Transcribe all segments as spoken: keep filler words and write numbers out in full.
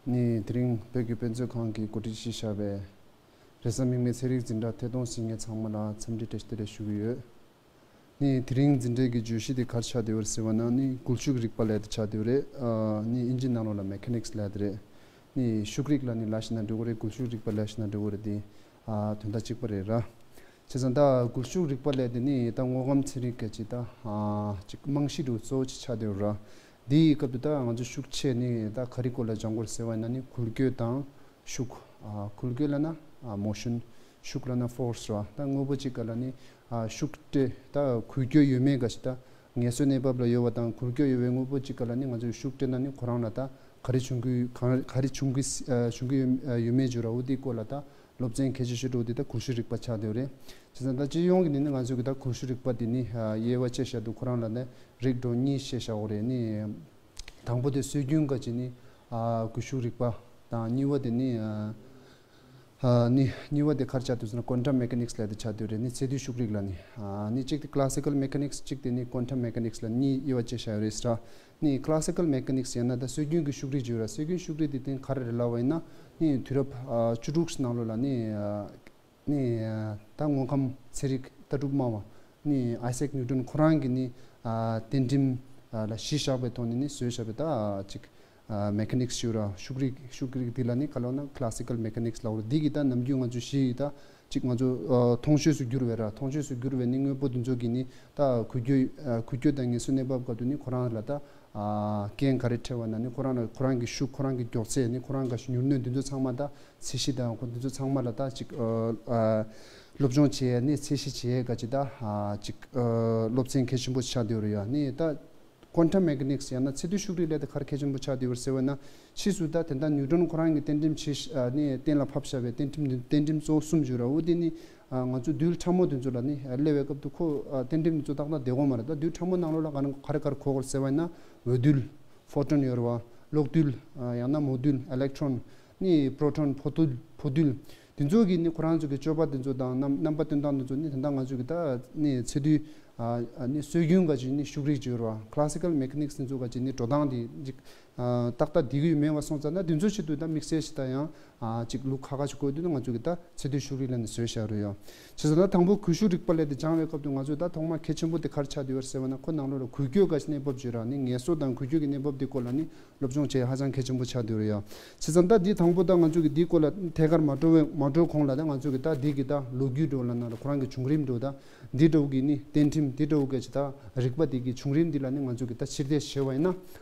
ནི་དེ་རིང་བོད་ཀྱི་དཔེ་མཛོད་ཁང་གིས་གོ་སྒྲིག་བྱས་བཞག་པའི་རེས་གཟའ་མིག་དམར་ཚན་རིག་འཛིན་གྲྭ་ཐད་གཏོང་ཟིན་མཁན་ཚང་མ་ལ་འཚམས་འདྲི་བཀྲ་ཤིས་བདེ་ལེགས་ཞུ་གི་ཡོད། ནི་དེ་རིང་འཛིན་གྲྭའི་གི་བརྗོད་གཞི་དེ་ག་རེ་ཆགས་བསྡད་ཡོད་རེད་ཟེར་བ་ན་ནི་སྒུལ་ཤུགས་རིག་པ་ལབ་དེ་ཆགས་བསྡད་ཡོད་རེད། ཨ་ནི་ཨིན་ཇི་ནང་ལོགས་ལ་མེ་ཁ་ནིག་སི་ལབ་དེ་རེད། ནི་ཤུགས་རིག་ལབ་ནི་ལབ་ཤེས་ན་འགྲིག་གི་རེད། སྒུལ་ཤུགས་རིག་པ་ལབ་ཤེས་ན་འགྲིག་གི་རེད། དེ་ཨ་དོན་དག་གཅིག་པ་རེད་ར། བྱས་ཙང་ད་སྒུལ་ཤུགས་རིག་པ་ལབ་དེ་ནི་ད་དངོས་ཁམས་ཚན་རིག་གི་ཅིག་ད་ཨ་ཅིག་རྨང་གཞི་འདྲ་བོ་གཙོ་བོ་ཅིག་ཆགས་བསྡད་ཡོད་ར། དེའི་སྐབས་དུ་ད་ང་ཚོ་ཤུགས་ཆེ་ནི་ད་ག་རེ་སྐོར་ལ་སྦྱང་དགོས་རེད་ཟེར་བ་ཡིན་ན་ནི་འགུལ་སྐྱོད་དང་ཤུགས། ཨ་འགུལ་སྐྱོད་ལབ་ན་ཨ་མོ་ཤོན། ཤུགས་ལབ་ན་ཕོར་སི་ར། ད་དངོས་པོ་གཅིག་ག་ལ་ནི་ཨ་ཤུགས་སྤྲད་ད་འགུལ་སྐྱོད་ཡོད་མེད་ག་ཞིག་ད་ངལ་གསོའི་གནས་བབ་ལ་ཡོད་པ་དང་འགུལ་སྐྱོད་ཡོད་པའི་དངོས་པོ་གཅིག་ག་ལ་ནི་ང་ཚོས་ཤུགས་སྤྲད་ན་ནི་ཁོ་རང་ལ་ད་ག་རེ་བྱུང་གི་གང་ག་རེ་བྱུང་གི་ཨ་བྱུང་གི་ཡོད་ཨ་ཡོད་མེད་བརྗོད་ར། འོ་དེའི་སྐོར་ལ་ད་སློབ་ཚན་གལ་ཆེ་ཤོས་འདྲ་བོ་དེ་ད་འགུལ་ཤུགས་རིག་པ་ཆགས་བསྡད་ཡོད་རེད། བྱས་ཙང་ད་སྤྱི་ཡོངས་ཀྱི་ནི་ནི་ང་ཚོས་གི་ད་འགུལ་ཤུགས་རིག་པ་དེ་ནི་ཨ་དབྱེ་བ་ཕྱེ་བཞག་འདུག་ཁོ་རང་ལ་ནི་རིགས་འདྲ་བོ་གཉིས་ཕྱེ་བཞག་ཡོད་རེད། ནི་དང་པོ་དེ་སྲོལ་རྒྱུན་ག་ཅིག་ནི་ཨ་འགུལ་ཤུགས་རིག་པ་དང་། གཉིས་པ་དེ་ནི་ཨ་ཨ་ནི་གཉིས་པ་དེ་ག་རེ་ཆགས་འདུག་ཟེར་ན་ཀོན་ཊམ་མེ་ཁ་ནིག་སི་ལབ་དེ་ཆགས་བསྡད་ཡོད་རེད། ནི་ཚད་རྡུལ་ཤུགས་རིག་ལབ་ནི་ཨ་ནི་གཅིག་དེ་ཀ་ལ་སི་ཀལ་མེ་ཁ་ནིག་སི། གཅིག་དེ་ནི་ཀོན་ཊམ་མེ་ཁ་ནིག་སི་ལབ་གཉིས་དབྱེ་བ་ཕྱེ་བཞག་ཡོད་རེད་ཟེར་ར། ནི་ཀ་ལ་སི་ཀལ་མེ་ཁ་ནིག་སི་ཡང་ན་ད་སྲོལ་རྒྱུན་གྱི་ཤུགས་རིག་ཅིག་ཡོད་ར། སྲོལ་རྒྱུན་ཤུགས་རིག་དེ་དེ་ག་རེ་རེད་ལབ་པ་ཡིན་ན་ནི་དུས་རབས་ཨ་བཅུ་དྲུག་ནང་ལོགས་ལ་ནི་ཨ་ནི་ད་དངོས་ཁམས་ཚན་རིག་ལྟ་གྲུབ་སྨྲ་བ་ནི་ཨའི་སེག་ནིའུ་ཊོན་ཁོ་རང་གིས་ནི་ཨ་གཏན་ཁྲིམས་ཨ་ལ་གཞི་བཞག་པའི་ཐོག་ནས་ནི་བཟོས་བཞག་པའི་ད་ཅིག་ཨ་མེ་ཁ་ནིག་སི་ཞུ་ར། ཤུགས་རིག་ཤུགས་རིག་འདི་ལ་ནི་ག་ལབ་ན་ཀ་ལ་སི་ཀལ་མེ་ཁ་ནིག་སི་ལབ་ར། འདི་གི་ད་ནམ་རྒྱུན་ང་ཚོ་གཞི་ཡི་ད་ཅིག་ང་ཚོ་ཨ་མཐོང་ཆོས་སུ་གྱུར་བའི་ར། མཐོང་ཆོས་སུ་གྱུར་བའི་ནི་དངོས་པོ་འདི་ཚོ་གི་ནི་ད་འགུལ་སྐྱོད་ཨ་འགུལ་སྐྱོད་དང་ངལ་གསོའི་གནས་བབ་སྐབས་དུ་ནི་ཁོ་རང་ལ་ད་ཨ་རྐྱེན་ག་རེ་འཕྲད་པ་ན་ནི་ཁོ་རང་ལ་ཁོ་རང་གི་ཤུགས་ཁོ་རང་གི་མགྱོགས་ཚད་ནི་ཁོ་རང་ག་ཞིག་མྱུར་གནོན་འདི་ཚོ་ཚང་མ་ད་ཚད་གཞི་དང་ཁོ་འདི་ཚོ་ཚང་མ་ལ་ད་ཅིག་ཨ་ཨ་སློབ་སྦྱོང་བྱེད་ཡས་ནི་ཚད་གཞི་བྱེད་ཡས་ག་ཅིག་ད་ཨ་ཅིག་ཨ་སློབ་ཚན་གལ་ཆེན་པོ་ཆགས་བསྡད་ཡོད་རེད་ཡ། ནི་ད་ཀོན་ཊམ་མེ་ཁ་ནིག་སི་ཡང་ན་ཚད་རྡུལ་ཤུགས་རིག་ལས་དེ་ག་རེ་གལ་ཆེན་པོ་ཆགས་བསྡད་ཡོད་རེད་ཟེར་བ་ན། ཕྱིས་སུ་ད་དེ་ད་ནིའུ་ཊོན་ཁོ་རང་གི་གཏན་ཁྲིམས་ཆེ་ཤ་ཨ་ནི་གཏན་ལ་ཕབ་བཞག་པའི་གཏན་ཁྲིམས་འདི་གཏན་ཁྲིམས་གཙོ་བོ་གསུམ་བརྗོད་ར། འོ་དེ་ནི་ཨ་ང་ཚོ་རྡུལ་ཕྲ་མོ་དེ་ཚོ་ལ་ནི་ཨ་སླེབས་པའི་སྐབས་དུ་ཁོ་ཨ་གཏན་ཁྲིམས་དེ་ཚོ་ཏག་ཏག་བསྡད་དགོས་མ་རེད། ད་རྡུལ་ཕྲ་མོ་ནང་ལོགས་ལ་ག་རེ་ག་རེ་གོ་དགོས་རེད་ཟེར་བ་ཡིན་ན། འོད་རྡུལ། ཕོ་ཊོན་ཡོད་རེད་བ། གློག་རྡུལ། ཨ་ཡང་ན་མོ་རྡུལ། ཨི་ལེག་ཊོན། ནི་པྲོ་ཊོན། ཕོ་རྡུལ། ཕོ་རྡུལ། དེ་ཚོ་གི་ནི་ཁོ་རང་ཚོ་གི་སྤྱོད་པ་དེ་ཚོ་དང་རྣམ་རྣམ་པ་སྟོན་སྟངས་དེ་ཚོ་ནི་དེ་འདྲ་ང་ཚོ་གི་ད་ནི་ཚད་རྡུལ་ཨ་ནི་སྲོལ་རྒྱུན་ག་ཅིག་ནི་ཤུགས་རིག་ཅིག་ཡོད་རེད་བ། ཀ་ལ་སི་ཀལ་མེ་ཁ་ནིག་སི་དེ་ཚོ་ག་ཅིག་ནི་འགྲོ་སྟངས་དེ་ཅིག་ཨ་ཏག་ཏག་བསྡད་ཀྱི་ཡོད་མེད་པ་སོང་ཙང་ན་དེ་ཚོ་ཆེད་དུ་ད་དམིགས་བསལ་ཞིག་ད་ཡང་ཨ་ཅིག་ལུགས་ཁ་ཁ་ཅིག་དགོས་དུས་ན་ང་ཚོ་གི་ད་ཚད་རྡུལ་ཤུགས་རིག་ལ་ནི་བཟོས་བཞག་རེད་ཡ། བྱས་ཙང་ད་དང་པོ་འགུལ་ཤུགས་རིག་པ་ལས་དེ་སྦྱང་བའི་སྐབས་དུ་ང་ཚོས་ད་ཐོག་མ་གལ་ཆེན་པོ་དེ་ག་རེ་ཆགས་བསྡད་ཡོད་རེད་ཟེར་བ་ན། ཁོ་ནང་ལོགས་ལ་འགུལ་སྐྱོད་ག་ཅིག་གནས་བབ་ཅིག་ཡོད་ར། ནི་ངལ་གསོ་དང་འགུལ་སྐྱོད་ཀྱི་གནས་བབ་དེ་སྐོར་ལ་ནི་སློབ་སྦྱོང་བྱེད་ཧ་ཅང་གལ་ཆེན་པོ་ཆགས་བསྡད་ཡོད་རེད་ཡ། བྱས་ཙང་ད་འདི་དང་པོ་ད་ང་ཚོ་གི་འདིའི་སྐོར་ལ་ཐད་ཀར་མ་འགྲོ་བའི་མ་འགྲོ་གོང་ལ་ད་ང་ཚོ་གི་ད་འདི་གི་ད་ལོ་རྒྱུས་འདྲ་བོ་ལབ་ན་ར། ཁོ་རང་གི་བྱུང་རིམ་འདྲ་བོ་ད་འདི་འདྲ་བོ་གི་ནི་གཏན་ཁྲིམས་འདི་འདྲ་བོ་ག་ཅིག་ད་རིག་པ་འདི་གི་བྱུང་རིམ་འདི་ལ་ནི་ང་ཚོ་གི་ད་ཕྱིར་བལྟས་བྱས་པ་ཡིན་ན།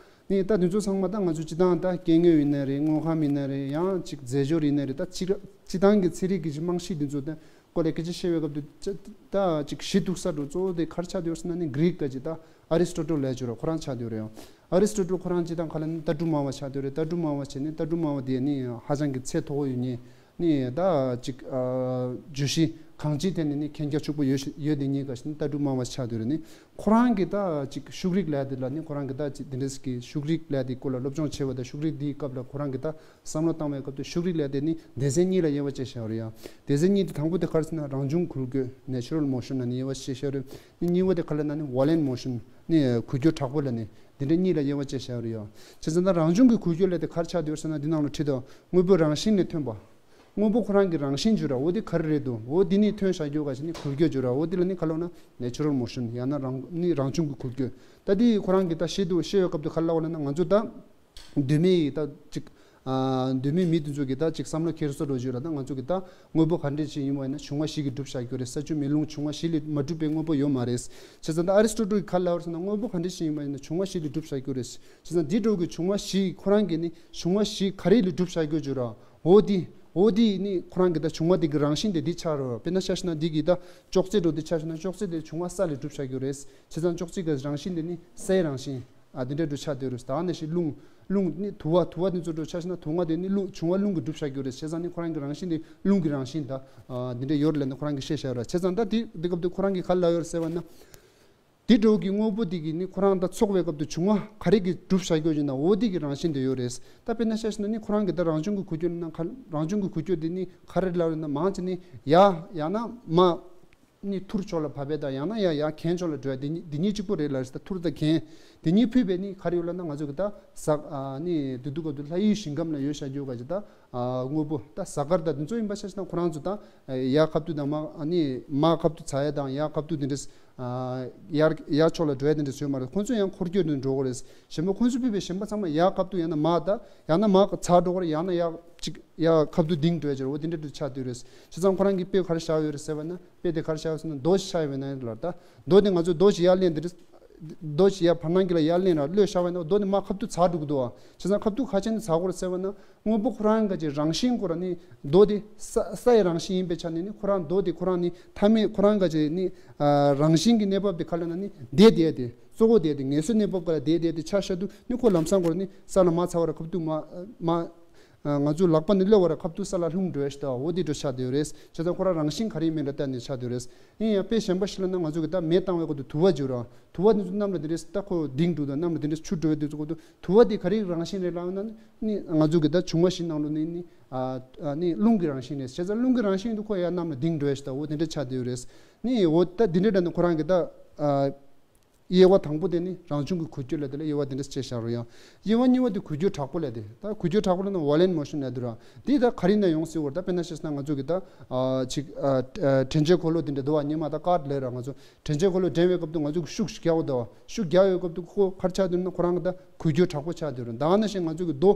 ནི་ད་དེ་ཚོ་ཚང་མ་ད་ང་ཚོ་སྤྱི་བཏང་ད་སྐྱེ་དངོས་ཡིན་ན་རེད། དངོས་ཁམས་ཡིན་ན་རེད། ཡང་ཅིག་རྫས་སྦྱོར་ཡིན་ན་རེད། ད་ཅིག་སྤྱི་བཏང་གི་ཚན་རིག་གི་རྨང་གཞི་འདི་ཚོ་ད་སྐོར་ལ་སྐད་ཆ་བཤད་པའི་སྐབས་དུ་ཅ་ད་ཅིག་གཞི་གཏུག་ས་འགྲོ་གཙོ་བོ་དེ་ག་རེ་ཆགས་བསྡད་ཡོད་ཟེར་ན་ནི་གྷི་རིག་ག་ཅིག་ད་ཨ་རི་སི་ཊོ་ཊལ་ལབ་ཅིག་ཡོད་ར། ཁོ་རང་ཆགས་བསྡད་ཡོད་རེད་ཡང་། ཨ་རི་སི་ཊོ་ཊལ་ཁོ་རང་སྤྱི་བཏང་ག་ལ་ནི་ལྟ་གྲུབ་སྨྲ་བ་ཆགས་བསྡད་ཡོད་རེད། ལྟ་གྲུབ་སྨྲ་བ་བྱས་ནི་ལྟ་གྲུབ་སྨྲ་བ་དེ་ནི་ཧ་ཅང་གི་ཚད་མཐོ་བོ་ཡོད་མཁན། ནི་ད་ཅིག་ཨ་བརྗོད་གཞི་གང་ཅིའི་ཐད་ནས་ནི་མཁྱེན་རྒྱ་ཕྱུག་པོ་ཡོད་ཤ་ཡོད་དེ་ཉིད་ག་ཞིག་ནི་ལྟ་གྲུབ་སྨྲ་བ་ཆགས་བསྡད་ཡོད་རེད། ནི་ཁོ་རང་གི་ད་ཅིག་ཤུགས་རིག་ལབ་དེ་ལ་ནི་ཁོ་རང་གི་ད་ཅིག་དེ་འདྲ་ཞིག་གི་ཤུགས་རིག་ལབ་དེ་སྐོར་ལ་སློབ་སྦྱོང་བྱས་པ་དང་། ཤུགས་རིག་དེའི་སྐབས་ལ་ཁོ་རང་གི་ད་བསམ་བློ་བཏང་བའི་སྐབས་དུ་ཤུགས་རིག་ལབ་དེ་ནི་སྡེ་ཚན་གཉིས་ལ་དབྱེ་བ་ཕྱེ་བཞག་ཡོད་རེད་ཡ། སྡེ་ཚན་གཉིས་དེ་དང་པོ་དེ་ག་རེ་ཟེར་ན་རང་བྱུང་འགུལ་སྐྱོད། ནེ་ཅུ་རལ་མོ་ཤོན་ལབ་ནི་དབྱེ་བ་ཕྱེ་བཞག་ཡོད་རེད། ནི་གཉིས་པ་དེ་ག་ལ་ན་ནི་ཝ་ལེན་མོ་ཤོན། ནི་འགུལ་སྐྱོད་དྲག་པོ་ལབ་ནི། འདི་འདྲ་གཉིས་ལ་དབྱེ་བ་ཕྱེ་བཞག་ཡོད་རེད་ཡ། བྱས་ཙང་ད་རང་བྱུང་གི་འགུལ་སྐྱོད་ལབ་དེ་ག་རེ་ཆགས་བསྡད་ཡོད་ཟེར་ན། འདི་ནང་ལ་བྲིས་འདུག་དངོས་པོ་རང་བཞིན་ལས་ཐོན་པ། དངོས་པོ་ཁོ་རང་གི་རང་བཞིན་བརྗོད་ར། འོ་དེ་ག་རེ་རེད་འདུག་འོ་དེ་ནི་ཐོན་བཞག་རྒྱུ་ག་ཞིག་ནི་འགུལ་སྐྱོད་བརྗོད་ར། འོ་དེ་ལ་ནི་ག་ལབ་ན་ནེ་ཅུ་རལ་མོ་ཤོན། ཡང་ན་རང་ནི་རང་བྱུང་གི་འགུལ་སྐྱོད། ད་དེ་ཁོ་རང་གི་ད་ཤེས་འདུག་ཤེས་ཡོད་སྐབས་དུ་ག་ལབ་པ་ལབ་ན། ང་ཚོ་ད་གདོད་མའི་ད་ཅིག་ཨ་གདོད་མའི་མི་དེ་ཚོ་གི་ད་ཅིག་བསམ་བློ་འཁྱེར་སོ་འགྲོ་བརྗོད་ར། ད་ང་ཚོ་གི་ད་དངོས་པོ་ག་འདྲ་ཞིག་ཡིན་པ་ཡིན་ན་བྱུང་བ་བཞི་གིས་གྲུབ་བཞག་རྒྱུ་རེད། ས་ཆུ་མེ་རླུང་བྱུང་བ་བཞི་ལས་མ་གྲུབ་པའི་དངོས་པོ་ཡོད་མ་རེད། བྱས་ཙང་ད་ཨ་རི་སི་ཊོ་ཊལ་གིས་ག་ལབ་པ་ཟེར་ན། དངོས་པོ་ག་འདྲ་ཞིག་ཡིན་པ་ཡིན་ན་བྱུང་བ་བཞི་ལས་གྲུབ་བཞག་རྒྱུ་རེད། བྱས་ཙང་འདི་འདྲ་བོ་གི་བྱུང་བ་བཞི་ཁོ་རང་གི་ནི་བྱུང་བ་བཞི་ག་རེ་ལས་གྲུབ་བཞག་རྒྱུ་བརྗོད་ར། འོ་དེ། འོ་དེ་ནི་ཁོ་རང་གི་ད་བྱུང་བ་དེ་གི་རང་བཞིན་དེ་འདི་ཆགས་རེད། དཔེར་ན་ཆ་བཞག་ན་འདི་གི་ད་ཅོག་ཙེ་འདྲ་བོ་དེ་ཆ་བཞག་ན་ཅོག་ཙེ་དེ་བྱུང་བ་ས་ལས་གྲུབ་བཞག་རྒྱུ་རེད། བྱས་ཙང་ཅོག་ཙེ་གི་རང་བཞིན་དེ་ནི་སའི་རང་བཞིན་ཨ་དེ་འདྲ་འདྲ་བོ་ཆགས་བསྡད་ཡོད་རེད། ད་ནི་ཞིག་རླུང་། རླུང་ནི་དུ་བ། དུ་བ་དེ་ཚོ་འདྲ་བོ་ཆ་བཞག་ན་དུ་བ་དེ་ནི་རླུང་བྱུང་བ་རླུང་གིས་གྲུབ་བཞག་རྒྱུ་རེད། བྱས་ཙང་ནི་ཁོ་རང་གི་རང་བཞིན་དེ་རླུང་གི་རང་བཞིན་ད་ཨ་དེ་འདྲ་ཡོད་རེད་ལབ་ནས་ཁོ་རང་གིས་བཤད་བཞག་ཡོད་རེད། བྱས་ཙང་ད་དེ་དེ་སྐབས་དུ་ཁོ་རང་གིས་ག་ལབ་ཡོད་རེད་ཟེར་བ་ན། དེ་འདྲ་བོ་གི་དངོས་པོ་དེ་གིས་ནི་ཁོ་རང་དང་ཚོགས་པའི་སྐབས་དུ་བྱུང་བ་ག་རེ་གིས་གྲུབ་བཞག་རྒྱུ་ཡིན་ན་འོ་དེ་གི་རང་བཞིན་དེ་ཡོད་རེད། ད་དཔེར་ན་ཆ་བཞག་ན་ནི་ཁོ་རང་གི་ད་རང་བྱུང་གི་འགུལ་སྐྱོད་ནང་ག་རང་བྱུང་གི་འགུལ་སྐྱོད་དེ་ནི་ག་རེ་ལབ་ཡོད་ན། མང་ཆེ་ནི་ཡ་ཡང་ན་མ་ ནི་ཐུར་ཕྱོགས་ལ་བབས་པ་དང་ཡང་ན་ཡང་ཡང་གྱེན་ཕྱོགས་ལ་འགྲོ་ཡ་དེ་གཉིས་དེ་གཉིས་གཅིག་པོ་རེད་ལབ་རེད། ད་ཐུར་དང་གྱེན་དེ་གཉིས་ཕུད་པའི་ནི་ག་རེ་ཡོད་ལབ་ན། ང་ཚོ་གི་ད་ཟ་ཨ་ནི་དེ་དུས་སྐབས་དུ་ལྷ་ཡུལ་ཞིང་ཁམས་ལ་ཡོད་བཞག་རྒྱུ་ག་ཅིག་ད་ཨ་དངོས་པོ་ད་གཟའ་སྐར་དང་དེ་ཚོ་ཡིན་པ་ཆ་བཞག་ན་ཁོ་རང་ཚོ་ད་ཡར་ཁ་ཐུག་དང་མར་ཨ་ནི་མར་ཁ་ཐུག་འཛེག་ཡ་དང་ཡར་ཁ་ཐུག་དེ་འདྲས་ཨ་ཡར་ཡར་ཕྱོགས་ལ་འགྲོ་ཡ་དེ་འདྲས་ཡོད་མ་རེད། ཁོ་ཚོ་ཡང་འཁོར་སྐྱོད་དུ་འགྲོ་གི་རེད། གཞན་པ་ཁོ་ཚོ་ཕུད་པའི་གཞན་པ་ཚང་མ་ཡར་ཁ་ཐུག་ཡང་ན་མར་ད་ཡང་ན་མར་འཛེག་འགྲོ་གི་རེད། ཡང་ན་ཡར་ཅིག་ཡར་ཁ་ཐུག་ལྡིང་འགྲོ་ཡ་ཅིག་རེད། འོ་དེ་འདྲས་དུ་ཆགས་བསྡད་ཡོད་རེད། བྱས་ཙང་ཁོ་རང་གི་དཔེ་ག་རེ་བཞག་ཡོད་རེད་ཟེར་བ་ན། དཔེ་དེ་ག་རེ་བཞག་ཡོད་ཟེར་ན་རྡོ་ཞིག་བཞག་ཡོད་པ་ན་ལབ་ད། རྡོ་དེ་ང་ཚོས་རྡོ་ཞིག་ཡར་ལེན་དེ་རེད། རྡོ་ཞིག་ཡར་བར་སྣང་གི་ལ་ཡར་ལེན་ར་གློད་བཞག་པ་ཡིན་ན་རྡོ་དེ་མར་ཁ་ཐུག་འཛེག་འགྲོ་གི་འདུག་བ། བྱས་ཙང་ཁ་ཐུག་ག་རེ་བྱས་ནས་འཛེག་དགོས་རེད་ཟེར་བ་ན། དངོས་པོ་ཁོ་རང་གི་རང་བཞིན་ཁོ་རང་ནི་རྡོ་དེ་ས་ས་ཡི་རང་བཞིན་ཡིན་པའི་ཆ་ནས་ནི་ཁོ་རང་རྡོ་དེ་ཁོ་རང་ནི་མཐའ་མེད་ཁོ་རང་གི་ནི་ཨ་རང་བཞིན་གྱི་གནས་བབ་དེ་ག་ལབ་ན་ནི་བསྡད་བསྡད་དེ་གཙོ་བོ་བསྡད་དེ་ངེས་བཟོ་གནས་བབ་ག་ལ་བསྡད་བསྡད་དེ་ཆ་བཞག་དུས་ནི་ཁོ་ལམ་སང་ཁོ་རང་ནི་ས་ལ་མར་འཛེག་པ་ར་ཁ་ཐུག་མར་མར། ང་ཚོའི་ལག་པ་ནི་གློད་པ་ར་ཁ་ཐུག་ས་ལ་ལྷུང་འགྲོ་ཡ་ཞིག་ད་འོ་དེ་འདྲ་ཆགས་བསྡད་ཡོད་རེད། བྱས་ཙང་ཁོ་རང་རང་བཞིན་ག་རེ་ཡིན་མིན་ལ་བལྟས་ནས་ཆགས་བསྡད་ཡོད་རེད། ཡིན་ཡང་དཔེ་གཞན་པ་ཞིག་ལབ་ན་ང་ཚོ་གི་ད་མེ་བཏང་བའི་སྐབས་དུ་དུ་བ་བརྗོད་ར་དུ་བ་འདི་ཚོ་གནམ་ལ་དེ་འདྲས་ད་ཁོ་ལྡིང་འགྲོ་དང་གནམ་ལ་དེ་འདྲས་འཕྱུར་འགྲོ་བའི་དུས་ཚོད་དུ་དུ་བ་དེ་ག་རེ་རང་བཞིན་རེད་ལབ་ན་ནི་ང་ཚོ་གི་ད་འབྱུང་བ་བཞི་ནང་ལོ་ནི་ནི་ཨ་ནི་རླུང་གི་རང་བཞིན་རེད། བྱས་ཙང་རླུང་གི་རང་བཞིན་དུ་ཁོ་ཡ་གནམ་ལ་ལྡིང་འགྲོ་ཡ་ཞིག་ད་འོ་དེ་འདྲ་ཆགས་བསྡད་ཡོད་རེད། ནི་འོ་ད་དེ་འདྲ་འདྲ་ནི་ཁོ་རང་གི་ད་ཨ། དབྱེ་བ་དང་པོ་དེ་ནི་རང་བྱུང་གི་འགུལ་སྐྱོད་ལབ་དེ་ལ་དབྱེ་བ་དེ་འདྲ་ཕྱེ་བཞག་རོགས་ཡ། དབྱེ་བ་གཉིས་པ་དེ་འགུལ་སྐྱོད་དྲག་པོ་ལབ་དེ། ད་འགུལ་སྐྱོད་དྲག་པོ་ལབ་ན་violent motion ལབ་དེ་ར། དེ་ད་ག་རེ་ན་ཡོང་སྲིད་བར་ད་དཔེར་ན་བཤད་ན་ང་ཚོ་གི་ད་ཨ་ཅིག་ཨ་ཨ་དྲན་འཆར་འཁོར་ལོ་དེ་འདྲ་འདུག་བ། སྔོན་མ་ད་ཀར་ལབ་ར། ང་ཚོ་དྲན་འཆར་འཁོར་ལོ་འདྲེན་པའི་སྐབས་དུ་ང་ཚོ་གི་ཤུགས་ཤིག་རྒྱག་འོ་འདུག་བ། ཤུགས་རྒྱག་ཡོད་སྐབས་དུ་ཁོ་ག་རེ་ཆགས་འདུག་ན་ཁོ་རང་གི་ད་འགུལ་སྐྱོད་དྲག་པོ་ཆགས་འདུག་ར། ད་ག་ནང་བཞིན་ང་ཚོ་གི་རྡོ་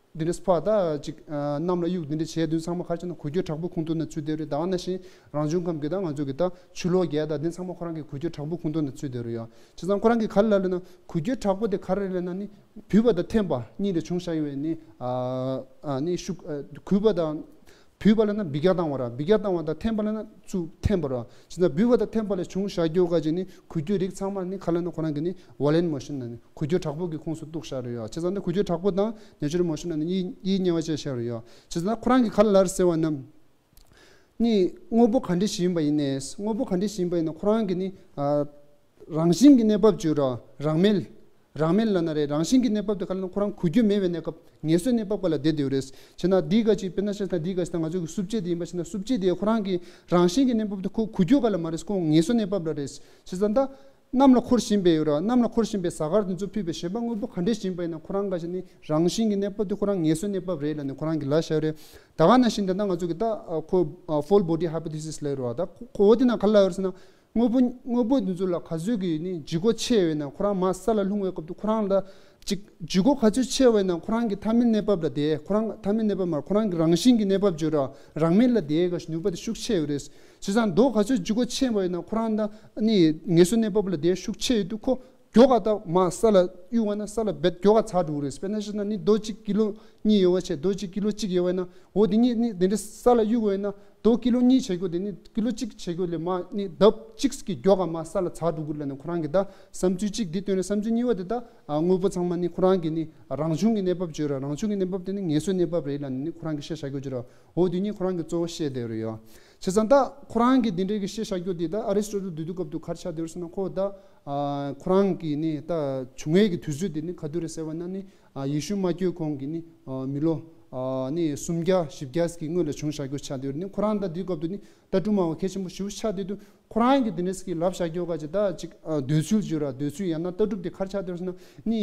འདི་འདྲ་ཕར་ད་ཅིག་ཨ་གནམ་ལ་གཡུག་འདི་འདྲ་བྱས་དུས་ཚང་མ་ག་རེ་བྱས་ན་འགུལ་སྐྱོད་དྲག་པོ་ཁོངས་གཏོགས་ན་ཚུད་བསྡད་རེད། ད་ག་ནང་བཞིན་རང་བྱུང་ཁམས་ཀྱི་ད་ང་ཚོ་གི་ད་ཆུ་ལོག་རྒྱག་ད་འདི་ཚང་མ་ཁོ་རང་གི་འགུལ་སྐྱོད་དྲག་པོ་ཁོངས་གཏོགས་ན་ཚུད་བསྡད་རེད་ཡ། བྱས་ཙང་ཁོ་རང་གི་ག་རེ་ལབ་ལབ་ན་འགུལ་སྐྱོད་དྲག་པོ་དེ་ག་རེ་རེད་ལབ་ན་ནི་བུད་པ་དང་འཐེན་པ་གཉིས་ལས་བྱུང་བཞག་ཡོད་པའི་ནི་ཨ་ཨ་ནི་ཤུགས་ཨ་འགུལ་པ་དང་། བུད་པ་ལབ་ན་འབུད་རྒྱག་བཏང་བ་ར། འབུད་རྒྱག་བཏང་བ་དང་འཐེན་པ་ལབ་ན་ཚུར་འཐེན་པ་ར། བྱས་ཙང་འབུད་པ་དང་འཐེན་པ་ལས་བྱུང་བཞག་རྒྱུ་ག་ཅིག་ནི་འགུལ་སྐྱོད་རིགས་ཚང་མ་ནི་ག་ལབ་ན་ཁོ་རང་གི་ནི་violent motion ལབ་ནི་འགུལ་སྐྱོད་དྲག་པོ་གི་ཁོངས་སུ་གཏུགས་བཞག་རེད་ཡ། བྱས་ཙང་ནི་འགུལ་སྐྱོད་དྲག་པོ་དང་natural motion ལབ་ནི་གཉིས་གཉིས་དབྱེ་བ་ཕྱེ་བཞག་རེད་ཡ། བྱས་ཙང་ཁོ་རང་གི་ག་ལབ་ཟེར་བ་ན། ནི་དངོས་པོ་ག་འདྲ་ཞིག་ཡིན་པ་ཡིན་ནའི་དངོས་པོ་ག་འདྲ་ཞིག་ཡིན་པ་ཡིན་ན་ཁོ་རང་གི་ནི་ཨ་རང་བཞིན་གྱི་གནས་བབ་བརྗོད་ར་རང་མེད། རང་མེད་ལབ་ན་རེད། རང་བཞིན་གྱི་གནས་བབ་དེ་ག་ལབ་ན་ཁོ་རང་འགུལ་སྐྱོད་མེད་པའི་གནས་སྐབས་ངལ་གསོའི་གནས་བབ་ག་ལ་བསྡད་བསྡད་ཡོད་རེད། བྱས་ན་འདི་ག་ཅིག་དཔེར་ན་བཤད་ན་འདི་ག་ཅིག་ད་ང་ཚོ་གི་སྲུབས་བཅད་དེ་ཡིན་པ་བྱས་ན་སྲུབས་བཅད་དེ་ཁོ་རང་གི་རང་བཞིན་གྱི་གནས་བབ་དེ་ཁོ་འགུལ་སྐྱོད་ག་ལ་མ་རེད། ཁོ་ངལ་གསོའི་གནས་བབ་ལ་རེད། བྱས་ཙང་ད་གནམ་ལ་འཁོར་བཞིན་པའི་ཡོད་ར། གནམ་ལ་འཁོར་བཞིན་པའི་གཟའ་སྐར་དེ་ཚོ་ཕུད་པའི་གཞན་པ་དངོས་པོ་ག་འདྲས་ཞིག་ཡིན་པ་ཡིན་ན་ཁོ་རང་ག་ཅིག་ནི་རང་བཞིན་གྱི་གནས་བབ་དེ་ཁོ་རང་ངལ་གསོའི་གནས་བབ་རེད་ལབ་ནས་ཁོ་རང་གི་ལབ་བཞག་རེད། ད་ག་ནང་བཞིན་ད་ལྟ་ང་ཚོ་གི་ད་ཨ་ཁོ་ཨ་full body hypothesis ལབ་ར། ད་ཁོ་ཁོ་འོ་དེ་ན་ག་ལབ་ཡོད་རེད་ཟེར་ན། དངོས་པོ་དངོས་པོ་འདི་ཚོ་ལ་ག་ཚོད་ཀྱི་ནི་ལྗིད་ཁོག་ཆེ་བས་ན་ཁོ་རང་མར་ས་ལ་ལྷུང་བའི་སྐབས་དུ་ཁོ་རང་ལ་ཅིག་ལྗིད་ཁོག་ག་ཚོད་ཆེ་བས་ན་ཁོ་རང་གི་མཐའ་མའི་གནས་བབ་ལ་དེ་ཁོ་རང་མཐའ་མའི་གནས་བབ་མར་ཁོ་རང་གི་རང་བཞིན་གྱི་གནས་བབ་བརྗོད་ར་རང་མེད་ལ་དེའི་ག་ནུས་པ་དེ་ཤུགས་ཆེ་ཡོད་རེད། བྱས་ཙང་རྡོ་ག་ཚོད་ལྗིད་ཁོག་ཆེ་བས་ན་ཁོ་རང་ད་ནི་ངལ་གསོའི་གནས་བབ་ལ་དེ་ཤུགས་ཆེ་ཡོད་དུས་ཁོ་མགྱོགས་ག་ད་མར་ས་ལ་གཡུག་བ་ན་ས་ལ་རྦད་མགྱོགས་ག་ཚ་འགྲོ་གི་རེད། དཔེར་ན་བཤད་ན་ནི་རྡོ་གཅིག་ཀི་ལོ་གཉིས་ཡོད་བ་བྱས་རྡོ་གཅིག་ཀི་ལོ་གཅིག་ཡོད་བ་ན་འོ་དེ་གཉིས་ནི་དེ་འདྲ་ས་ལ་གཡུག་བ་ན། རྡོ་ཀི་ལོ་གཉིས་བྱེད་དགོས་དེ་ནི་ཀི་ལོ་གཅིག་བྱེད་དགོས་ལས་མ་ནི་ལྡབ་གཅིག་གི་མགྱོགས་ག་མ་ས་ལ་ཚ་འགྲོ་དགོས་ལ་ནི་ཁོ་རང་གི་ད་བསམ་ཚུལ་གཅིག་འདི་བཏོན་ནས་བསམ་ཚུལ་གཉིས་པ་དེ་ད་ཨ་དངོས་པོ་ཚང་མ་ནི་ཁོ་རང་གི་ནི་རང་བྱུང་གི་གནས་བབ་བརྗོད་ར་རང་བྱུང་གི་གནས་བབ་དེ་ནི་ངལ་གསོའི་གནས་བབ་རེད་ལ་ནི་ཁོ་རང་གི་བཤད་བཞག་རྒྱུ་བརྗོད་ར་འོ་དེ་གཉིས་ཁོ་རང་གི་གཙོ་བོ་བཤད་བསྡད་རེད་ཡོད། བྱས་ཙང་ད་ཁོ་རང་གི་འདི་འདྲའི་གི་བཤད་བཞག་རྒྱུ་དེ་ད་ཨ་རི་སི་ཊོ་ཊལ་དུས་དུས་སྐབས་དུ་ག་རེ་ཆགས་བསྡད་རེད་ཟེར་ན་ཁོ་ད་ཨ་ཁོ་རང་གི་ནི་ད་བྱུང་བའི་གི་དུས་ཚོད་དེ་ནི་ག་དུས་རེད་ཟེར་བ་ན་ནི། ཨ་ཡེ་ཤུ་མ་བསྐྱོད་གོང་གི་ནི་ཨ་མི་ལོ་ཨ་ནི་སུམ་བརྒྱ་བཞི་བརྒྱ་ཟིག་གི་སྔོན་ལ་བྱུང་བཞག་རྒྱུ་ཆགས་བསྡད་ཡོད་རེད། ནི་ཁོ་རང་ད་དེའི་སྐབས་དུ་ནི་ལྟ་གྲུབ་སྨྲ་བ་གལ་ཆེན་པོ་ཞེ་པོ་ཆགས་བསྡད་དུས་ཁོ་རང་གི་དེ་འདྲ་ཟིག་གི་ལབ་བཞག་རྒྱུ་ག་ཅིག་ད་ཅིག་ཨ་འདོད་ཚུལ་བརྗོད་ར་འདོད་ཚུལ་ཡང་ན་ལྟ་གྲུབ་དེ་ག་རེ་ཆགས་བསྡད་ཡོད་ཟེར་ན་ནི་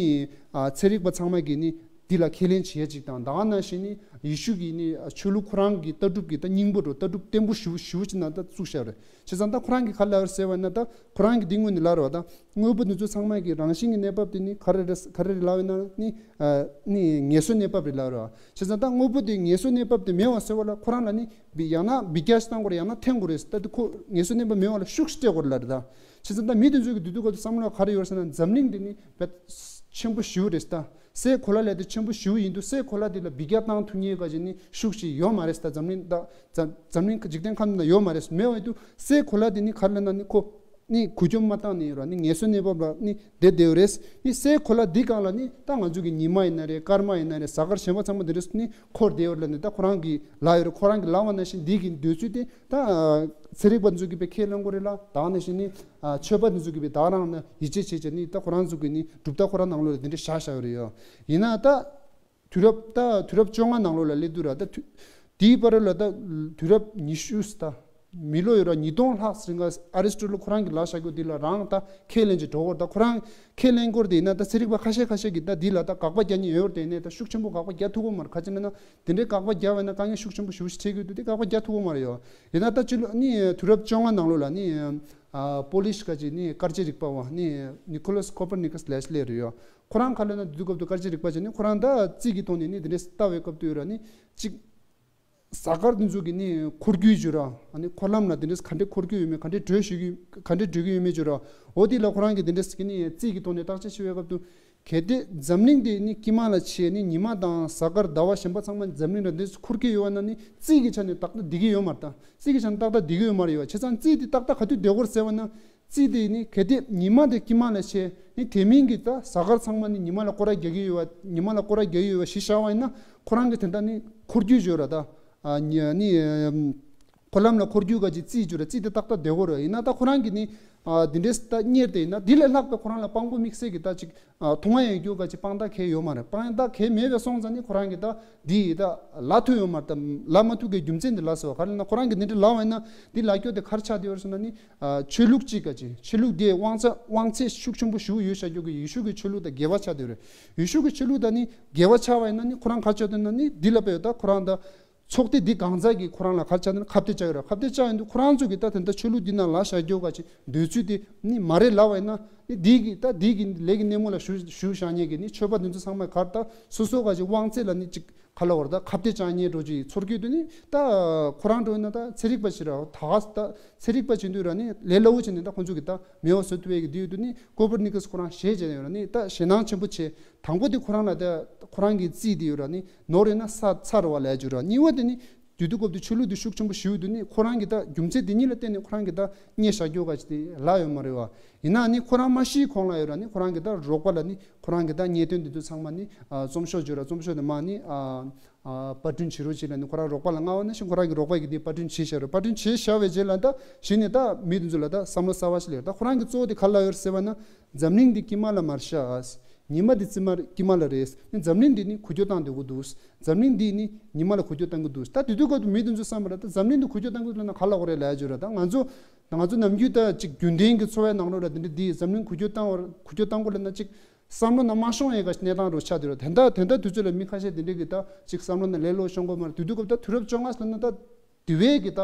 ཨ་ཚན་རིག་པ་ཚང་མ་གིས་ནི་འདི་ལ་ཁས་ལེན་བྱེད་ཡ་ཅིག་དང་ད་ག་ནང་བཞིན་ནི་ཡེ་ཤུ་གི་ནི་ཨ་ཆོས་ལུགས་ཁོ་རང་གི་ལྟ་གྲུབ་ཀྱི་ད་སྙིང་པོ་འགྲོ་ལྟ་གྲུབ་བརྟན་པོ་ཞེ་པོ་ཞེ་པོ་ཅིག་ནང་ད་བཙུགས་བཞག་རེད། བྱས་ཙང་ད་ཁོ་རང་གིས་ག་རེ་ལབ་རེད་ཟེར་བ་ན་ད་ཁོ་རང་གིས་འདི་སྔོན་ནས་ལབ་རེད་བ། ད་དངོས་པོ་འདི་ཚོ་ཚང་མ་གི་རང་བཞིན་གྱི་གནས་བབ་དེ་ནི་ག་རེ་རེད་ག་རེ་རེད་ལབ་ཡོད་ན་ནི་ཨ་ནི་ངལ་གསོའི་གནས་བབ་རེད་ལབ་རེད་བ། བྱས་ཙང་ད་དངོས་པོ་དེ་ངལ་གསོའི་གནས་བབ་དེ་མེད་བ་ཟེར་བ་ལ་ཁོ་རང་ལ་ནི་བི་ཡང་ན་འབུད་རྒྱག་ཞིག་བཏང་དགོས་རེད་ཡང་ན་འཐེན་དགོས་རེད། ད་དེ་ཁོ་ངལ་གསོའི་གནས་བབ་མེད་བ་ལ་ཤུགས་ཤིག་སྤྲད་དགོས་རེད་ལབ་རེད་ད། བྱས་ཙང་ད་མི་དེ་ཚོ་གི་འདུག་འདུག་ག་དུ་བསམ་བློ་ག་རེ་ཡོད་ཟེར་ན་འཛམ་གླིང་འདི་ནི་བེད་ཆེན་པོ་ཞེ་པོ་རེད་ད། སའི་གོ་ལ་ལས་དེ་ཆེན་པོ་ཞེ་པོ་ཡིན་དུས་སའི་གོ་ལ་དེ་ལ་འབུད་རྒྱག་བཏང་ཐུབ་མཁན་ག་ཅིག་ནི་ཤུགས་ཤིག་ཡོད་མ་རེད་ད། འཛམ་གླིང་ད་འཛམ་འཛམ་གླིང་འཇིག་རྟེན་ཁམས་ན་ཡོད་མ་རེད། མེད་པ་ཡིན་དུས་སའི་གོ་ལ་དེ་ནི་ག་རེ་ལབ་ན་ནི་ཁོ་ནི་འགུལ་སྐྱོད་མ་བཏང་ནི་ཡོད་ར་ནི་ངལ་གསོའི་གནས་བབ་ལ་ནི་བསྡད་བསྡད་ཡོད་རེད། ནི་སའི་གོ་ལ་འདི་སྒང་ལ་ནི་ད་ང་ཚོ་གི་ཉི་མ་ཡིན་ན་རེད་སྐར་མ་ཡིན་ན་རེད་གཟའ་སྐར་གཞན་པ་ཚང་མ་འདི་འདྲ་ནི་འཁོར་བསྡད་ཡོད་རེད་ལབ་ནི་ད་ཁོ་རང་གི་ལབ་ཡོད་རེད། ཁོ་རང་གི་ལབ་པ་ནང་བཞིན་འདི་གི་འདོད་ཚུལ་དེ་ད་ཚན་རིག་པ་ཚོ་གིས་དཔེ་ཁས་ལེན་དགོས་རེད་ལ། ད་ནང་བཞིན་ནི་ཨ་ཆོས་པ་དེ་ཚོ་གིས་དཔེ་ད་རང་ནི་ཡིད་ཆེས་བྱེད་བྱེད་ནི་ད་ཁོ་རང་ཚོ་གི་ནི་གྲུབ་མཐའ་ཁོ་རང་ནང་ལོགས་ལ་དེ་འདྲ་བཞག་བཞག་ཡོད་རེད་ཡོ། ཡིན་ན་ད་དུས་རབས་ད་དུས་རབས་བཅོ་ལྔ་ནང་ལོགས་ལ་སླེབས་དུས་ར་ད་དུས་དེའི་བར་ལ་ད་དུས་རབས་ཉི་ཤུ་ད་ མི་ལོ་ཡོད་ར་ཉིས་སྟོང་ལྷག་ཟིན་ག་ཨ་རི་སི་ཊོ་ཊལ་ཁོ་རང་གི་ལབ་བཞག་རྒྱུ་འདི་ལ་རང་ད་ཁས་ལེན་གྱི་འགྲོ་བར། ད་ཁོ་རང་ཁས་ལེན་སྐོར་དེ་ཡིན་ན་ད་ཚན་རིག་པ་ཁ་ཤས་ཁ་ཤས་ཀྱིས་ད་འདི་ལ་ད་དགག་པ་རྒྱག་མཁན་ཡོད་རེད། དེ་ནས་ད་ཤུགས་ཆེན་པོ་དགག་པ་རྒྱག་ཐུབ་ཀྱི་མ་རེད། ག་ཅི་ན་ན་དེ་འདྲའི་དགག་པ་རྒྱག་པ་ཡིན་ན་དཀའ་ངལ་ཤུགས་ཆེན་པོ་ཞེ་པོ་ཞིག་འཕྲད་ཀྱི་འདུག་དེ་དགག་པ་རྒྱག་ཐུབ་ཀྱི་མ་རེད་ཡོད། ཡིན་ན་ད་སྤྱི་ལོ་ནི་དུས་རབས་བཅོ་ལྔ་ནང་ལོགས་ལ་ནི་ཨ་པོ་ལིཤ་ག་ཅིག་ནི་སྐར་རྩིས་རིག་པ་བ་ནི་ནི་ཀོ་ལ་སི་ཀོ་པར་ནི་ཀ་སི་ལེ་ཤི་ལེ་རེད་ཡོད། ཁོ་རང་ག་ལབ་ན་དུས་སྐབས་དུ་སྐར་རྩིས་རིག་པ་བྱས་ནི་ཁོ་རང་ད་རྩིས་ཀྱི་ཐོག་ནས་ནི་དེ་འདྲའི་ལྟ་བའི་སྐབས་དུ་ཡོད་ར་ནི་གཅིག་གཟའ་སྐར་དེ་ཚོ་གི་ནི་འཁོར་རྒྱུག་བྱོས་ར། ཨ་ནི་འཁོར་ལམ་ལ་དེ་འདྲས་ག་འདྲས་འཁོར་རྒྱུག་ཡོད་མེད། ག་འདྲས་བགྲོད་ཞུ་གི་ག་འདྲས་བགྲོད་ཀྱི་ཡོད་མེད་བྱོས་ར། འོ་དེ་ལ་ཁོ་རང་གིས་དེ་འདྲས་ཀྱི་ནི་རྩིས་ཀྱི་ཐོག་ནས་བརྟག་དཔྱད་བྱེད་པའི་སྐབས་དུ། གལ་ཏེ་འཛམ་གླིང་འདི་ནི་དཀྱིལ་མ་ལ་ཕྱེ་ནི་ཉི་མ་དང་གཟའ་སྐར་ཟླ་བ་གཞན་པ་ཚང་མ་འཛམ་གླིང་ལ་འདི་འཁོར་རྒྱུག་ཡོད་པ་ན་ནི་རྩིས་ཀྱི་ཆ་ནས་ཏག་ཏག་བསྡད་ཀྱི་ཡོད་མ་རེད། ད་རྩིས་ཀྱི་ཆ་ནས་ཏག་ཏག་བསྡད་ཀྱི་ཡོད་མ་རེད་ཡོད། བྱས་ཙང་རྩིས་འདི་ཏག་ཏག་ག་དུས་བསྡད་དགོས་རེད་ཟེར་བ་ན། རྩིས་དེ་ནི་གལ་ཏེ་ཉི་མ་དེ་དཀྱིལ་མ་ལ་ཕྱེ་ནི་དེ་མིན་གྱི་ད་གཟའ་སྐར་ཚང་མ་ནི་ཉི་མ་ལ་སྐོར་ར་རྒྱག་གི་ཡོད་པ། ཉི་མ་ལ་སྐོར་ར་རྒྱག་གི་ཡོད་པ་གཞི་བཞག་པ་ཡིན་ན་ཁོ་རང་གི་དེ་འདྲ་ནི་འཁོར་རྒྱུག་བྱོས་ར། ད་ཨ་ནི་ཨ་ནི་ཨམ་འཁོར་ལམ་ལ་འཁོར་རྒྱུག་ག་ཅིག་རྩིས་བྱོས་ར། རྩིས་དེ་ཏག་ཏག་བསྡད་དགོས་ར། ཡིན་ན་ད་ཁོ་རང་གི་ནི་ཨ་དེ་འདྲས་ད་གཉེར་དེ་ཡིན་ན་དེ་ལས་ལྷག་པའི་ཁོ་རང་ལ་དཔང་པོ་དམིགས་བསལ་གྱི་ད་ཅིག་ཨ་མཐོང་ཡ་ཡོད་རྒྱུ་ག་ཅིག་དཔང་རྟགས་གང་ཡང་ཡོད་མ་རེད། དཔང་རྟགས་གང་ཡང་མེད་པའི་སོང་ཙང་ནི་ཁོ་རང་གི་ད་འདི་ཡི་ད་ལབ་ཐུབ་ཡོད་མ་རེད། ད་ལབ་མ་ཐུབ་པའི་རྒྱུ་མཚན་འདི་ལབ་ཟེར་བ་ག་རེ་ལབ་ན། ཁོ་རང་གི་འདི་འདྲ་ལབ་པ་ཡིན་ན་འདི་ལབ་རྒྱུ་དེ་ག་རེ་ཆགས་བསྡད་ཡོད་རེད་ཟེར་ན་ནི། ཨ་ཆོས་ལུགས་གཅིག་ག་ཅིག་ཆོས་ལུགས་དེ་དབང་ཆ་དབང་ཚད་ཤུགས་ཆེན་པོ་ཞེ་པོ་ཡོད་བཞག་རྒྱུ་གི་ཡེ་ཤུ་གི་ཆོས་ལུགས་དང་འགལ་བ་ཆགས་བསྡད་ཡོད་རེད། ཡེ་ཤུ་གི་ཆོས་ལུགས་དང་ནི་འགལ་བ་ཆགས་པ་ཡིན་ན་ནི་ཁོ་རང་ག་རེ་ཆགས་བསྡད་ན་ནི་འདི་ལབ་པ་ཡོད། ད་ཁོ་རང་ད་ཚོགས་སྡེ་འདི་གང་ཟག་གིས་ཁོ་རང་ལ་ག་རེ་ཆགས་བསྡད་ན་ཁ་གཏད་བཅག་ཡོད་རེད། ཁ་གཏད་བཅག་ཡོང་དུས་ཁོ་རང་ཚོ་གིས་ད་དེ་འདྲ་ཆོས་ལུགས་འདི་ནང་ལབ་བཞག་རྒྱུ་ག་ཅིག་འདོད་ཚུལ་དེ་ནི་མ་རེད་ལབ་པ་ཡིན་ན་ནི་འདི་གི་ད་འདི་གི་ལས་ཀྱི་སྣེ་མོ་ལ་ཞུགས་ཞུགས་བཞག་མཁན་གྱི་ནི་ཆོས་པ་འདི་ཚོ་ཚང་མས་ག་རེ་ད་སོ་སོ་ག་ཅིག་དབང་ཚད་ལ་ནི་ཅིག་ག་ལབ་དགོས་རེད། ད་ཁ་གཏད་བཅག་མཁན་འདྲ་ཅིག་ཚོར་གྱི་འདུག་ནི་ད་ཁོ་རང་འདྲ་ཡིན་ན་ད་ཚན་རིག་པ་ཞིག་རེད། ད་ག་ད་ཚན་རིག་པ་བྱེད་དུས་ར་ནི་ལས་སླ་བོ་བྱས་ནས་ད་ཁོང་ཚོ་གིས་ད་མེད་པ་བཟོ་ཐུབ་པའི་གི་འདི་ཡོད་དུས་ནི་ཀོ་པར་ནི་ཀ་སི་ཁོ་རང་ཞེད་བྱས་ཡོད་ར་ནི་ད་ཞེད་སྣང་ཆེན་པོ་བྱས། དང་པོ་དེ་ཁོ་རང་ལ་ད་ཁོ་རང་གི་རྩིས་དེ་ཡོད་ར་ནི་ནོར་ཡོད་ན་ས་ཚར་བ་ལས་བརྗོད་ར། གཉིས་པ་དེ་ནི་དུས་དུས་སྐབས་དུ་ཆོས་ལུགས་དེ་ཤུགས་ཆེན་པོ་ཞིག་ཡོད་དུས་ནི་ཁོ་རང་གི་ད་རྒྱུ་མཚན་དེ་གཉིས་ལ་བརྟེན་ནས་ཁོ་རང་གི་ད་རྙེད་བཞག་རྒྱུ་ག་ཅིག་དེ་ལབ་ཡོད་མ་རེད་བ། ཡིན་ན་ནི་ཁོ་རང་མ་ཤི་གོང་ལ་ཡོད་ར་ནི་ཁོ་རང་གི་ད་རོགས་པ་ལ་ནི་ཁོ་རང་གི་ད་རྙེད་དོན་དེ་ཚོ་ཚང་མ་ནི་ཨ་རྩོམ་ཤོག་བརྗོད་ར། རྩོམ་ཤོག་དེ་མ་ནི་ཨ་ཨ་པར་སྐྲུན་བྱེད་རོགས་བྱེད་ལ་ནི་ཁོ་རང་རོགས་པ་ལ་མངགས་པ་ནང་བཞིན་ཁོ་རང་གི་རོགས་པ་གིས་དེ་པར་སྐྲུན་བྱས་བཞག་རེད། པར་སྐྲུན་བྱས་བཞག་པའི་རྗེས་ལ་ད་གཞི་ནས་ད་མི་དེ་ཚོ་ལ་ད་བསམ་བློ་གསར་པ་ཞིག་སླེབས། ད་ཁོ་རང་གི་གཙོ་བོ་དེ་ག་ལ་ཡོད་རེད་ཟེར་བ་ན་འཛམ་གླིང་འདི་དཀྱིལ་མ་ལ་མར་ཤར། ཉི་མ་འདི་རྩིབ་མ་དཀྱིལ་མ་ལ་རེད། འཛམ་གླིང་འདི་ནི་འགུལ་སྐྱོད་བཏང་སྡོད་ཀྱི་འདུག་འཛམ་གླིང་འདི་ནི་ཉི་མ་ལ་འགུལ་སྐྱོད་བཏང་གི་འདུག་ད་དེ་དུས་སྐབས་དུ་མི་དེ་ཚོས་བསམ་པ་ལ་ད་འཛམ་གླིང་འདི་འགུལ་སྐྱོད་བཏང་གི་འདུག་ལབ་ན་ག་ལ་གོ་རེད་ལབ་ཡ་ཅིག་ཡོད་རེད། ད་ང་ཚོ་ང་ཚོ་ནམ་རྒྱུན་ད་ཅིག་རྒྱུན་ལྡན་གྱི་འཚོ་བའི་ནང་ལོགས་ལ་དེ་འདྲ་འདི་འཛམ་གླིང་འགུལ་སྐྱོད་བཏང་བར་འགུལ་སྐྱོད་བཏང་དགོས་ལབ་ན་ཅིག་བསམ་བློ་ནང་མ་ཤོང་ཡས་ག་ཞིག་གནས་སྟངས་རུ་ཆགས་བསྡད་རེད། དེ་འདྲ་དེ་འདྲ་དུས་ཚོད་ལ་མི་ཁ་ཤས་དེ་འདྲ་གི་ད་ཅིག་བསམ་བློ་ནང་ལས་སླ་པོ་ཤོང་གི་མ་རེད། དེ་དུས་སྐབས་ད་དུས་རབས་བཅོ་ལྔ་ལབ་ན་ད་དེ་བས་ཀྱི་ད་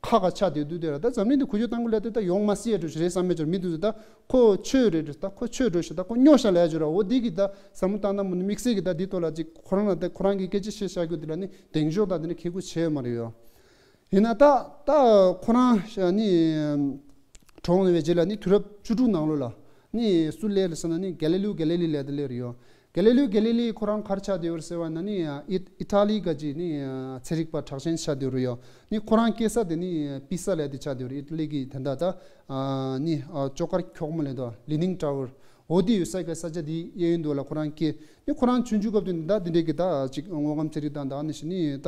ཁག་ཁག་ཆགས་བསྡད་དུས་དེ་ར། ད་འཛམ་གླིང་འདི་འགུལ་སྐྱོད་བཏང་གི་ལབ་དེ་ད་ཡོང་མ་སྲིད་ཡ་འགྲོ་ཞིག་རེད་བསམ་མེད་ཅོར་མི་དེ་ཚོ་ད་ཁོ་ཆོས་རེད་ད་ཁོ་ཆོས་འགྲོ་ཞིག་ད་ཁོ་སྨྱོ་ཤ་ལབ་ཡ་ཅིག་ཡོད་ར། འོ་འདི་གི་ད་བསམ་བློ་བཏང་ན་མི་དམིགས་བསལ་གྱི་ད་འདི་ཐོག་ལ་ཅིག་ཁོ་རང་ལ་ད་ཁོ་རང་གི་སྐད་ཆ་བཤད་བཞག་རྒྱུ་དེ་ལ་ནི་གདེང་འཇོག་དང་དེ་ནི་ཁེ་གུ་བྱས་ཡོད་མ་རེད་ཡོད། ཡིན་ན་ད་ད་ཁོ་རང་ཤ་ནི་གྲོངས་ནས་པའི་རྗེས་ལ་ནི་དུས་རབས་བཅུ་དྲུག་ནང་ལོགས་ལ་ནི་སུ་སླེབས་ལ་ཟེར་ན་ནི་གེ་ལི་ལིའོ་གེ་ལི་ལི་ལབ་དེ་སླེབས་རེད་ཡོད། གེ་ལི་ལིའོ་གེ་ལི་ལི་ཁོ་རང་ག་རེ་ཆགས་བསྡད་ཡོད་རེད་ཟེར་བ་ན་ནི་ཨི་ཨི་ཊ་ལི་ག་ཅིག་ནི་ཚན་རིག་པ་གྲགས་ཅན་ཆགས་བསྡད་ཡོད་རེད་ཡོད། ནི་ཁོ་རང་སྐྱེས་ས་དེ་ནི་པི་ས་ལབ་དེ་ཆགས་བསྡད་ཡོད་རེད། ཨི་ཊ་ལི་གི་དེ་འདྲ་ད་ནི་ཅོག་དཀར་འཁྱོག་མོ་ལབ་དོ་ལི་ནིང་ཊ་ཝར་འོ་དེ་ཡོད་ས་གི་ས་ཆ་དེ་གཡས་གཡོན་དུ་ལ་ཁོ་རང་སྐྱེས། ནི་ཁོ་རང་ཆུང་ཆུང་སྐབས་དུ་ནི་ད་དེ་འདྲའི་གི་ད་ཅིག་དངོས་ཁམས་ཚན་རིག་དང་ད་ནི་ཞིག་ནི་ད་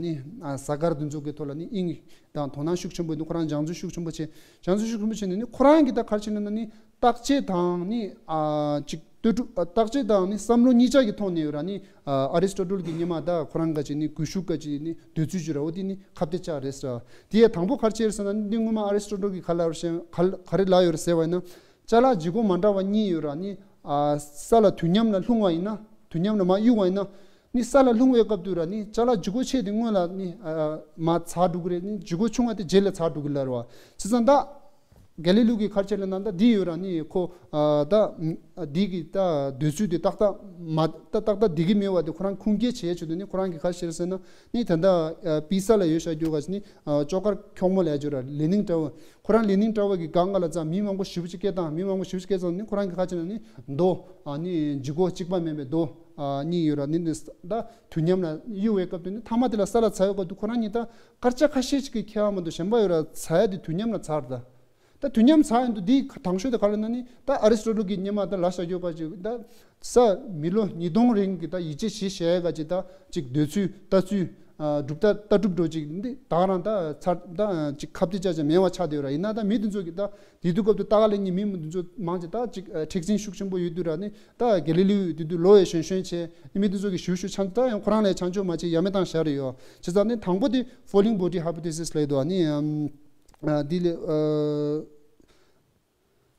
ནི་གཟའ་སྐར་དེ་ཚོ་གི་ཐོག་ལ་ནི་དབྱིངས་དང་དོ་སྣང་ཤུགས་ཆེན་པོ་ནི་ཁོ་རང་སྦྱང་བརྩོན་ཤུགས་ཆེན་པོ་བྱས། སྦྱང་བརྩོན་ཤུགས་ཆེན་པོ་བྱས་ནས་ནི་ཁོ་རང་གི་ད་ག་རེ་བྱས་ནས་ན་ནི་བརྟག་དཔྱད་དང་ནི་ཨ་ཅིག་ལྟོས་གྲུབ་ཨ་བརྟག་དཔྱད་དང་ནི་བསམ་བློ་གཉིས་ཆ་གི་ཐོག་ནས་ཡོད་ར་ནི་ཨ་ཨ་རི་སི་ཊོ་ཊལ་གི་སྔོན་མ་ད་ཁོ་རང་ག་ཅིག་ནི་སྒུལ་ཤུགས་ག་ཅིག་ནི་འདོད་ཚུལ་ཅིག་ར། འོ་དེ་ནི་ཁ་གཏད་བཅག་རེད་ཟེར། དེ་ཡང་དང་པོ་ག་རེ་བྱས་རེད་ཟེར་ན་ནི་སྔོན་མ་ཨ་རི་སི་ཊོ་ཊལ་གི་ག་ལབ་ཡོད་རེད་ཟེར་ག་ག་རེ་ལབ་ཡོད་རེད་ཟེར་བ་ཡིན་ན། ཅ་ལག་ལྗིད་ཁོག་མ་འདྲ་བ་གཉིས་ཡོད་ར་ནི་ཨ་ས་ལ་དུས་མཉམ་ལ་ལྷུང་བ་ཡིན་ན་དུས་མཉམ་ལ་མར་གཡུག་པ་ཡིན་ན་ནི་ས་ལ་ལྷུང་བའི་སྐབས་དུ་ར་ནི་ཅ་ལག་ལྗིད་ཁོག་ཆེ་དེ་སྔོན་ལ་ནི་ཨ་མར་ཚར་འགྲོ་གི་རེད། ནི་ལྗིད་ཁོག་ཆུང་བ་དེ་རྗེས་ལ་ཚར་འགྲོ་གི་ལབ་ར་བ། བྱས་ཙང་ད་གེ་ལི་ལིའོ་གི་ག་རེ་བྱས་ལབ་ན་ད་འདི་ཡོད་ར་ནི་ཁོ་ཨ་ད་འདི་གི་ད་འདོད་ཚུལ་དེ་ཏག་ཏག་མ་ད་ཏག་ཏག་འདི་གི་མེད་པ་དེ་ཁོ་རང་ཁུངས་སྐྱེལ་བྱས་བྱས་དུས་ནི་ཁོ་རང་གི་ག་རེ་བྱས་ཟེར་ན་ནི་ད་ད་པི་ས་ལ་ཡོད་བཞག་རྒྱུ་ག་ཅིག་ནི་ཅོག་དཀར་འཁྱོག་མོ་ལབ་རྒྱུ་ར་ལི་ནིང་ཊ་ཝར། ཁོ་རང་ལི་ནིང་ཊ་ཝར་གི་སྒང་ག་ལ་ཙང་མི་མང་པོ་ཞེ་པོ་ཅིག་སྐད་བཏང་། མི་མང་པོ་ཞེ་པོ་ཅིག་སྐད་བཏང་ནི་ཁོ་རང་གི་ག་རེ་བྱས་ན་ནི་རྡོ་ཨ་ནི་ལྗིད་ཁོག་གཅིག་པ་མིན་པའི་རྡོ་ཨ་གཉིས་ཡོད་ར་ནི་ནི་ད་དུས་མཉམ་ལ་གཡུག་པའི་སྐབས་དུ་ནི་མཐའ་མ་དེ་ལ་ས་ལ་ཚར་བའི་སྐབས་དུ་ཁོ་རང་གཉིས་ད་སྐར་ཆ་ཁ་ཤས་ཅིག་གི་ཁྱད་པར་མ་གཏོགས་གཞན་པ་ཡོད་ར་ཚར་ཡ་དེ་དུས་མཉམ་ལ་ཚར་ད། ད་དུས་མཉམ་ཚར་ཡོང་དུས་འདི་དང་ཤོས་དེ་ག་ལ་ན་ནི་ད་ཨ་རི་སི་ཊོ་ཊལ་གྱི་སྔོན་མ་ད་ལབ་བཞག་རྒྱུ་ག་ཅིག་ད་ས་མི་ལོ་ཉིས་སྟོང་རིང་གི་ད་ཡིད་ཆེས་བྱེད་བྱེད་ཡ་ག་ཅིག་ད་ཅིག་འདོད་ཚུལ་ལྟ་ཚུལ་ ཨ་གྲུབ་མཐའ་ལྟ་གྲུབ་འགྲོ་ཅིག་འདི་ད་རང་ད་ཚར་ད་ཅིག་ཁ་གཏད་བཅག་ཅིག་མེད་པ་ཆགས་བསྡད་ཡོད་ར། ཡིན་ན་ད་མི་དེ་ཚོ་གི་ད་དེ་དུས་སྐབས་དུ་ལྟ་ག་ལེན་མཁན་མི་དེ་ཚོ་མང་ཆེ་ད་ཅིག་ཨ་མཁྲེགས་འཛིན་ཤུགས་ཆེན་པོ་ཡོད་དུས་ར། ནི་ད་གེ་ལི་ལིའུ་དེ་དུས་ལོ་ཡི་གཞོན་གཞོན་བྱས་ནི་མི་དེ་ཚོ་གི་ཞུ་ཞུ་ཆང་ད་ཡང་ཁོ་རང་ལས་ཆང་ཆོག་མ་བྱས་ཡ་མེད་བཏང་བཞག་རེད་ཡོད། བྱས་ཙང་ནི་དང་པོ་དེ་falling body hypothesis ལབ་འདུག་ཨ་ནི་ཨམ་ཨ་དེ་ལས་ཨ།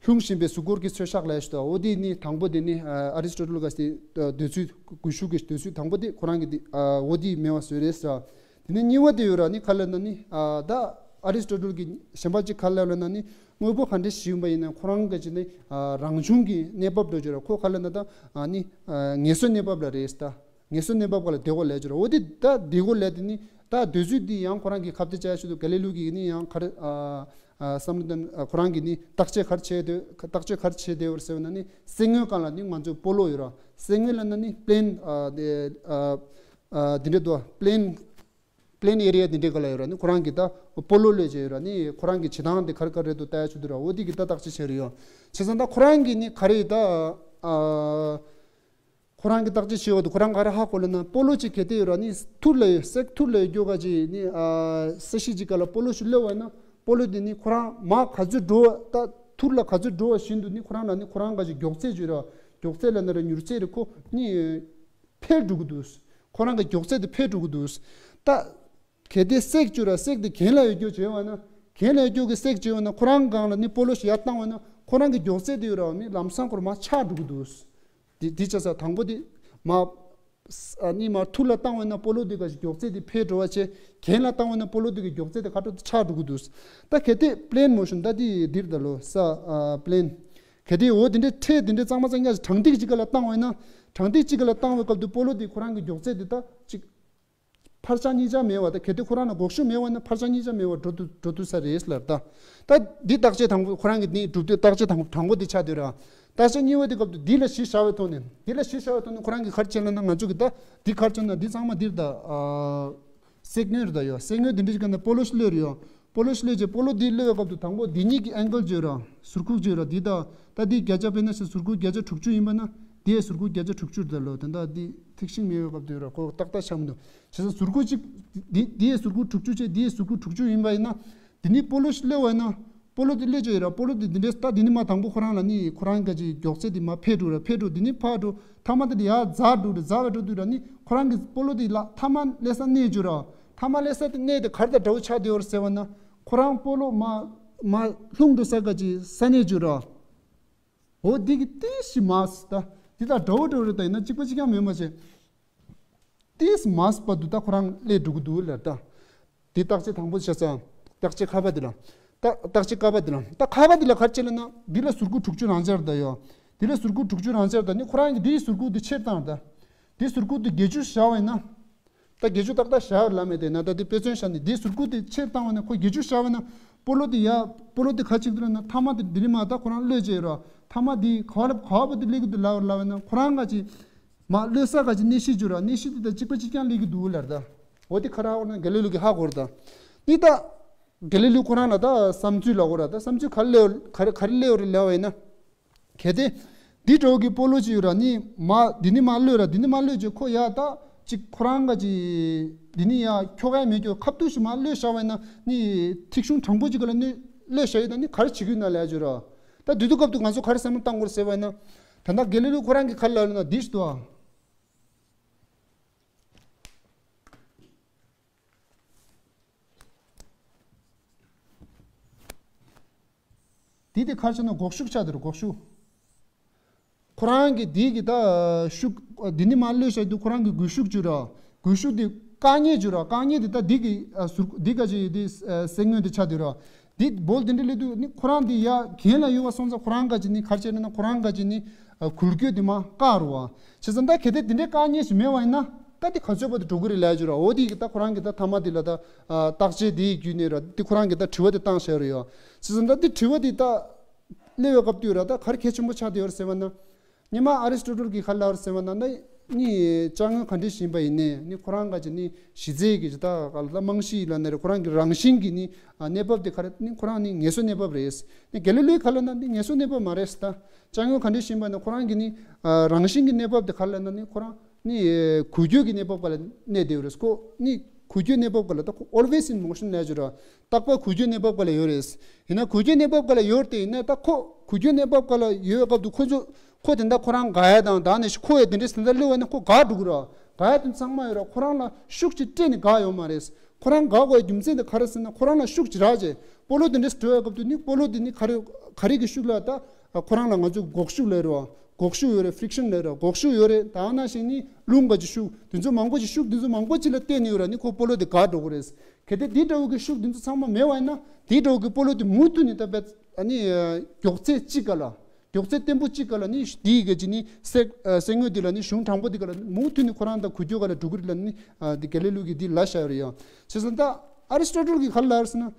ལྷུང་བཞིན་པའི་གཟུགས་སྐོར་གྱི་ཚོད་བཤགས་ལས་ཤོད། འོ་དེ་ནི་དང་པོ་དེ་ནི་ཨ་ཨ་རི་སི་ཊོ་ཊལ་ག་སྟེ་འདོད་ཚུལ་སྒུལ་ཤུགས་ཀྱི་འདོད་ཚུལ་དང་པོ་དེ་ཁོ་རང་གི་དེ་ཨ་འོ་དེ་མེད་པ་བཟོས་རེད་ཟེར། དེ་ནི་གཉིས་པ་དེ་ཡོད་ར། ནི་ག་ལབ་ན་ནི་ཨ་ད་ཨ་རི་སི་ཊོ་ཊལ་གྱི་གཞན་པ་ཅིག་ག་ལབ་ལབ་ན་ནི་དངོས་པོ་ག་འདྲ་ཞིག་ཡིན་པ་ཡིན་ན་ཁོ་རང་གི་ཅིག་ནི་ཨ་རང་བྱུང་གི་གནས་བབ་འགྲོ་རྒྱུ་ར། ཁོ་ག་ལབ་ན་ད་ཨ་ནི་ཨ་ངལ་གསོའི་གནས་བབ་ལ་རེད་ད། ངལ་གསོའི་གནས་བབ་སྒང་ལ་བདེ་བོ་ལས་བཅུག་ར། འོ་དེ་ད་བདེ་བོ་ལས་དེ་ནི་ད་འདོད་ཚུལ་འདི་ཡང་ཁོ་རང་གི་ཁ་གཏད་བཅག་ཡ་ཆེད་དུ་གེ་ལི་ལིའུ་གིས་ནི་ཡང་ག་རེ་ཨ་ཨ་བསམ་བློ་བཏང་ཨ་ཁོ་རང་གིས་ནི་བརྟག་དཔྱད་ག་རེ་བྱས་འདུག་བརྟག་དཔྱད་ག་རེ་བྱས་བསྡད་ཡོད་ཟེར་བ་ན་ནི་གསེར་དངུལ་སྒང་ལ་ནི་ང་ཚོ་སྤོ་ལོ་ཡོད་ར། གསེར་དངུལ་ལབ་ན་ནི་པི་ལེན་ཨ་དེ་ཨ་ཨ་དེ་འདྲ་འདུག་པི་ལེན་པི་ལེན་ཨེ་རི་ཡ་དེ་འདྲའི་སྒང་ལ་ཡོད་ར། ནི་ཁོ་རང་གིས་ད་སྤོ་ལོ་ལས་བྱས་ཡོད་ར། ནི་ཁོ་རང་གི་བྱེད་སྟངས་དེ་ག་རེ་ག་རེ་འདུག་ལྟ་ཡ་ཆེད་དུ་ར། འོ་དེ་གི་ད་བརྟག་དཔྱད་བྱས་རེད་ཡོད། བྱས་ཙང་ད་ཁོ་རང་གིས་ནི་ག་རེ་ད་ཨ། ཁོ་རང་གིས་བརྟག་དཔྱད་བྱས་པ་དང་ཁོ་རང་ག་རེ་ཧ་གོ་ལབ་ན་སྤོ་ལོ་གཅིག་གལ་ཏེ་ཡོད་ར། ནི་ཐུར་ལ་ཡོད་སྲེག་ཐུར་ལ་ཡོད་རྒྱུ་ག་ཅིག་ནི་ཨ་ས་གཞི་གཅིག་སྒང་ལ་སྤོ་ལོ་ཞིག་གློད་པ་ཡིན་ན་སྤོ་ལོ་དེ་ནི་ཁོ་རང་མར་ག་ཚོད་འགྲོ་བ་ད་ཐུར་ལ་ག་ཚོད་འགྲོ་བ་བཞིན་དུ་ནི་ཁོ་རང་ལ་ནི་ཁོ་རང་ག་ཅིག་མགྱོགས་ཚད་ཅིག་ཡོད་ར། མགྱོགས་ཚད་ལབ་ན་ར་མྱུར་ཚད་རེད། ཁོ་ནི་འཕེལ་འགྲོ་གི་འདུག་ཁོ་རང་གི་མགྱོགས་ཚད་དེ་འཕེལ་འགྲོ་གི་འདུག་ད། གལ་ཏེ་སྲེག་བཅུག་ར་སྲེག་དེ་གྱེན་ལ་ཡོད་རྒྱུ་བྱས་པ་ན། གྱེན་ལ་ཡོད་རྒྱུ་གི་སྲེག་བྱས་པ་ན་ཁོ་རང་སྒང་ལ་ནི་སྤོ་ལོ་ཞིག་ཡར་བཏང་བ་ན་ཁོ་རང་གི་མགྱོགས་ཚད་དེ་ཡོད་ར་ནི་ལམ་སང་ཁོ་རང་མར་ཆག་འགྲོ་གི་འདུག་དེ་དེ་བྱས་ཙང་དང་པོ་དེ་མར་ཨ་ནི་མར་ཐུར་ལ་བཏང་བ་ན་སྤོ་ལོ་དེ་ག་ཞིག་མགྱོགས་ཚད་དེ་འཕེལ་འགྲོ་བ་བྱས། གྱེན་ལ་བཏང་བ་ན་སྤོ་ལོ་དེ་གི་མགྱོགས་ཚད་དེ་ཁ་ཐོར་དུ་ཆག་འགྲོ་གི་འདུག་ད་གལ་ཏེ་པི་ལེན་མོ་ཤོན་ད་དེ་འདིར་ད་ལོ་ས་ཨ་པི་ལེན། གལ་ཏེ་འོ་དེ་འདྲའི་ཕྲད་དེ་འདྲའི་གཙང་མ་གཙང་རྐྱང་ཞིག་དྲང་ཐིག་གཅིག་ག་ལ་བཏང་བ་ཡིན་ན། དྲང་ཐིག་གཅིག་ག་ལ་བཏང་བའི་སྐབས་དུ་སྤོ་ལོ་དེ་ཁོ་རང་གི་མགྱོགས་ཚད་དེ་ད་གཅིག་འཕར་ཆག་གཉིས་ཆག་མེད་པ་ད། གལ་ཏེ་ཁོ་རང་ལ་འགོག་ཤུགས་མེད་པ་ན་འཕར་ཆག་གཉིས་ཆག་མེད་པ་འགྲོ་ཐུབ་འགྲོ་ཐུབ་ས་རེད་ལབ་ད། ད་འདི་བརྟག་དཔྱད་དང་པོ་ཁོ་རང་གི་ནི་གྲུབ་དུས་བརྟག་དཔྱད་དང་དང་པོ་འདི་ཆགས་དུས་ར། བརྟག་དཔྱད་གཉིས་པ་དེ་སྐབས་དུ་འདི་ལ་གཞི་བཞག་པའི་ཐོག་ནས་འདི་ལ་གཞི་བཞག་པའི་ཐོག་ནས་ཁོ་རང་གི་ག་རེ་བྱས་ལབ་ན་ང་ཚོ་གི་ད་འདི་ག་རེ་བྱས་ན་འདི་ཚང་མ་འདིར་ད་ཨ་སྲེག་དངུལ་རེད་ད་ཡོད། སྲེག་དངུལ་འདི་འདྲ་ཞིག་ག་ན་སྤོ་ལོ་ཞིག་གློད་རེད་ཡོད། སྤོ་ལོ་ཞིག་གློད་རྗེས་སྤོ་ལོ་འདི་གློད་པའི་སྐབས་དུ་དང་པོ་འདི་གཉིས་ཀྱི་ཨེང་གལ་བརྗོད་ར་ཟུར་ཁུག་བརྗོད་ར་འདི་ད་ད་འདི་བརྒྱ་ཆ་དཔེར་ན་ཟུར་ཁུག་བརྒྱ་ཆ་དྲུག་ཅུ་ཡིན་པ་ན་འདི་ཡི་ཟུར་ཁུག་བརྒྱ་ཆ་དྲུག་ཅུ་རེད་ད་ལོ། དེ་འདྲ་འདི་ཐིག་ཤིང་མེད་པའི་སྐབས་དུ་ཡོད་ར་ཁོ་ཏག་ཏག་ཆགས་མི་འདུག་བྱས་ཙང་ཟུར་ཁུག་གཅིག་འདི་འདི་ཡི་ཟུར་ཁུག་དྲུག་ཅུ་བྱས་འདི་ཡི་ཟུར་ཁུག་དྲུག་ཅུ་ཡིན་པ་ཡིན་ན། འདི་ནི་སྤོ་ལོ་ཞིག་གློད་པ་ཡིན་ན། སྤོ་ལོ་འདི་གློད་ཀྱི་ཡོད་ར། སྤོ་ལོ་འདི་འདི་འདྲའི་ད་འདི་ནི་མ་དང་པོ་ཁོ་རང་ལ་ནི་ཁོ་རང་ག་ཅིག་མགྱོགས་ཚད་འདི་མ་འཕེལ་འགྲོ་ར་འཕེལ་འགྲོ་འདི་ནི་འཕར་འགྲོ་ཐ་མ་འདི་འདི་ཡར་འཛག་འགྲོ་ར་འཛག་པའི་འགྲོ་དུས་ར་ནི་ཁོ་རང་གི་སྤོ་ལོ་འདི་ལ་ཐ་མ་གློད་ས་གནས་འགྱུར་ར། ཐ་མ་གློད་ས་དེ་གནས་དེ་ག་རེ་དང་འདྲ་བོ་ཆགས་བསྡད་ཡོད་ར་ཟེར་བ་ན། ཁོ་རང་སྤོ་ལོ་མ་མ་ལྷུང་འགྲོ་ས་ག་ཅིག་ས་གནས་འགྱུར་ར། འོ་འདི་གི་ཏིས་ཤི་མ་སི་ད་འདི་དང་འདྲ་བོ་འདྲ་བོ་རེད་ད་ཡིན་ན་གཅིག་པ་གཅིག་རྐྱང་མེད་མ་བྱས། ཏིས་མ་སི་བར་དུ་ད་ཁོ་རང་སླེབས་འགྲོ་གི་འདུག་ལ་ད། འདི་བརྟག་དཔྱད་དང་པོ་བྱས་ཙང་བརྟག་དཔྱད་ཁ་པ་འདི་ལ། ད་བརྟག་དཔྱད་ཁ་པ་འདི་ལ་ད་ཁ་པ་འདི་ལ་ག་རེ་བྱས་ལབ་ན་འདི་ལ་ཟུར་ཁུག་དྲུག་ཅུ་རང་འཇགས་ད་ཡོད། འདི་ལ་ཟུར་ཁུག་དྲུག་ཅུ་རང་འཇགས་ད་ནི་ཁོ་རང་གིས་འདིའི་ཟུར་ཁུག་འདི་ཆེར་བཏང་ད། འདི་ཟུར་ཁུག་འདི་བརྒྱད་ཅུ་བཞག་པ་ཡིན་ན། ད་བརྒྱད་ཅུ་ཏག་ཏག་བཞག་ལ་མེད་དེ་ན་ད་འདི་དཔེ་མཚོན་བཞག་ནས་འདི་ཟུར་ཁུག་འདི་ཆེར་བཏང་བ་ན་ཁོ་བརྒྱད་ཅུ་བཞག་པ་ན་སྤོ་ལོ་འདི་ཡ་སྤོ་ལོ་འདི་ག་ཅིག་འདུག་ལབ་ན་ཐ་མ་འདི་འདི་རིང་མ་ད་ཁོ་རང་གློད་བྱས་ཡོད་ར། ཐ་མ་འདི་ག་བ་ལ་ག་བ་བར་དུ་སླེབས་ཀྱི་འདུག་ལབ་ལབ་པ་ན་ཁོ་རང་ག་ཅིག་མ་གློད་ས་ག་ཅིག་གནས་གཤིས་འགྱུར་ར། གནས་གཤིས་འདི་ད་གཅིག་པ་གཅིག་རྐྱང་སླེབས་ཀྱི་འདུག་ལར་ད། འོ་དེ་ཁ་ར་འོ་ན་ག་ལེ་ལུ་གི་ཧ་གོ་ར་ད། འདི་ད་ག་ལེ་ལུ་ཁོ་རང་ལ་ད་བསམ་ཚུལ་ལ་གོ་ར་ད་བསམ་ཚུལ་ག་རེ་སླེབས་ག་རེ་ག་རེ་སླེབས་རེད་ལབ་པ་ཡིན་ན། གལ་ཏེ། འདི་འདྲ་བོ་གི་སྤོ་ལོ་ཅིག་ཡོད་ར་ནི་མ་འདི་ནི་མ་གློད་ར་འདི་ནི་མ་གློད་ཅིག་ཁོ་ཡ་ད་ཅིག་ཁོ་རང་ག་ཅིག་འདི་ནི་ཡ་ཁྱོ་ག་མེད་ཁྱོ་ཁབ་ཏུ་ཞིག་མ་གློད་བཞག་པ་ཡིན་ན་ནི་ཐིག་གཞུང་དྲང་པོ་ཅིག་ག་ལ་གནོད་གློད་བཞག་ཡོད་ད་ནི་ག་རེ་བྱེད་ཀྱི་ཡོད་ན་ལབ་ཡ་ཅིག་ཡོད་ར། ད་དུས་དུས་སྐབས་དུ་ང་ཚོ་ག་རེ་བསམ་བློ་བཏང་དགོས་རེད་ཟེར་བ་ཡིན་ན། ད་ལྟ་ག་ལེ་ལུ་ཁོ་རང་གིས་ག་རེ་ལབ་ལབ་ན་འདི་ཞིག་འདུག་ཨ། འདི་དེ་ག་རེ་ཆགས་ན་འགོག་ཤུགས་ཆགས་འདུག་འགོག་ཤུགས། ཁོ་རང་གི་འདི་གི་ད་ཤུགས་འདི་ནི་མ་གློད་བྱས་དུས་ཁོ་རང་གི་འགུལ་ཤུགས་འགྱུར་ར། འགུལ་ཤུགས་འདི་བཀག་ཉེས་འགྱུར་ར། བཀག་ཉེས་འདི་ད་འདི་གི་ཟུར་འདི་ག་ཅིག་འདི་སེ་ངོས་འདི་ཆགས་འདུག་ར། འདི་བོལ་འདི་འདྲ་སླེབས་དུས་ནི་ཁོ་རང་འདི་ཡ་གྱེན་ལ་གཡུག་པ་སོང་ཙང་ཁོ་རང་ག་ཅིག་ནི་ག་རེ་བྱས་ན་ཁོ་རང་ག་ཅིག་ནི་འགུལ་སྐྱོད་འདི་མ་བཀག་རུ་བ། བྱས་ཙང་ད་གལ་ཏེ་འདི་འདྲའི་བཀག་ཉེས་ཤིག་མེད་པ་ཡིན་ན་ད་འདི་ག་ཚོད་བར་དུ་འགྲོ་གི་རེད་ལབ་ཡ་ཅིག་ར། འོ་འདི་གི་ད་ཁོ་རང་གི་ད་ཐ་མ་འདི་ལ་ད་བརྟག་དཔྱད་འདི་བརྒྱུད་ནས་ར་འདི་ཁོ་རང་གི་ད་དྲི་བ་འདི་བཏང་བཞག་རེད་ཡ། བྱས་ཙང་ད་འདི་དྲི་བ་འདི་ད་སླེབས་པའི་སྐབས་དུས་ར་ད་ག་རེ་གལ་ཆེན་པོ་ཆགས་བསྡད་ཡོད་རེད་ཟེར་བ་ན། སྔོན་མ་ཨ་རི་སི་ཊོ་ཊལ་གྱིས་ག་རེ་ལབ་རེད་ཟེར་བ་ན་ནི་ཅ་དངོས་ག་འདྲ་ཞིག་ཡིན་པ་ཡིན་ནའི་ནི་ཁོ་རང་ག་ཅིག་ནི་གཞི་རྩའི་གི་ད་ག་ལ་རྨང་གཞི་ལབ་ན་རེད། ཁོ་རང་གི་རང་བཞིན་གྱི་ནི་གནས་བབ་དེ་ག་རེ་ནི་ཁོ་རང་ནི་ངལ་གསོ་གནས་བབ་རེད། ནི་གེ་ལི་ལིའི་ག་ལབ་ན་ནི་ངལ་གསོ་གནས་བབ་མ་རེད་ད། ཅ་དངོས་ག་འདྲ་ཞིག་ཡིན་པ་ནི་ཁོ་རང་གི་ནི་རང་བཞིན་གྱི་གནས་བབ་དེ་ག་ལབ་ན་ནི་ཁོ་རང་ནི་འགུལ་སྐྱོད་ཀྱི་གནས་བབ་ག་ལ་གནས་བསྡད་ཡོད་རེད། ཁོ་ནི་ འགུལ་སྐྱོད་གནས་བབ་སྒང་ལ་ད་ཁོ་always in motion ལབ་ཀྱི་རེད། རྟག་པར་འགུལ་སྐྱོད་གནས་བབ་སྒང་ལ་ཡོད་རེད། ཡིན་ན་འགུལ་སྐྱོད་གནས་བབ་སྒང་ལ་ཡོད་དེ་ཡིན་ན་ད་ཁོ་འགུལ་སྐྱོད་གནས་བབ་སྒང་ལ་ཡོད་སྐབས་དུ་ཁོ་ཚོ་ཁོ་དེ་འདྲ་ཁོ་རང་འགག་ཡ་དང་ད་ནས་ཁོ་ཡ་དེ་འདྲས་དེ་འདྲ་གློད་པ་ཡིན་ན་ཁོ་འགག་འགྲོ་གི་རེད། འགག་ཡ་དེ་ཚང་མ་ཡོད་ར། ཁོ་རང་ལ་ཤུགས་ཅིག་སྤྲད་ནས་འགག་ཡོད་མ་རེད། ཁོ་རང་འགག་དགོས་རྒྱུ་མཚན་དེ་ག་རེ་ཟེར་ན་ཁོ་རང་ལ་ཤུགས་ཅིག་རག་རྗེས་སྤོ་ལོ་དེ་འདྲས་འགྲོ་ཡ་སྐབས་དུ་ནི་སྤོ་ལོ་དེ་ནི་ག་རེ་ག་རེ་གི་ཤུགས་ལ་ད་ཁོ་རང་ལ་ང་ཚོ་འགོག་ཤུགས་ལབ་རེད་བ། འགོག་ཤུགས་ཡོད་རེད། friction ལབ་རེད། འགོག་ཤུགས་ཡོད་རེད། ད་ནང་བཞིན་ནི་རླུང་ག་ཅིག་ཤུགས་དེ་ཚོ་མང་པོ་ཅིག་ཤུགས་དེ་ཚོ་མང་པོ་ཅིག་ལ་བརྟེན་ནས་ཡོད་ར་ནི་ཁོ་སྤོ་ལོ་དེ་འགག་འགྲོ་གི་རེད། གལ་ཏེ་དེ་འདྲ་བོ་གི་ཤུགས་དེ་ཚོ་ཚང་མ་མེད་པ་ཡིན་ན་དེ་འདྲ་བོ་གི་སྤོ་ལོ་དེ་མུ་མཐུད་ནས་ད་བས་ཨ་ནི་མགྱོགས་ཚད་གཅིག་ག་ལ། མགྱོགས་ཚད་བརྟན་པོ་གཅིག་སྒང་ལ་ནི་དེའི་ག་ཅིག་ནི་སེ་ཨ་སེ་དངོས་འདི་ལ་ནི་གཞུང་དྲང་པོ་འདི་ག་ལ་མུ་མཐུད་ནི་ཁོ་རང་དང་འགུལ་སྐྱོད་ག་ལ་འགྲོ་གི་རེད་ལ་ནི་ཨ་འདི་ག་ལེ་ལུགས་ཀྱི་འདི་ལ་བཞག་ཡོད་རེད་ཡང་། བྱས་ཙང་ད་ཨ་རི་སི་ཊོ་ཊལ་གི་ག་ལ་ལབ་ཟེར་ན།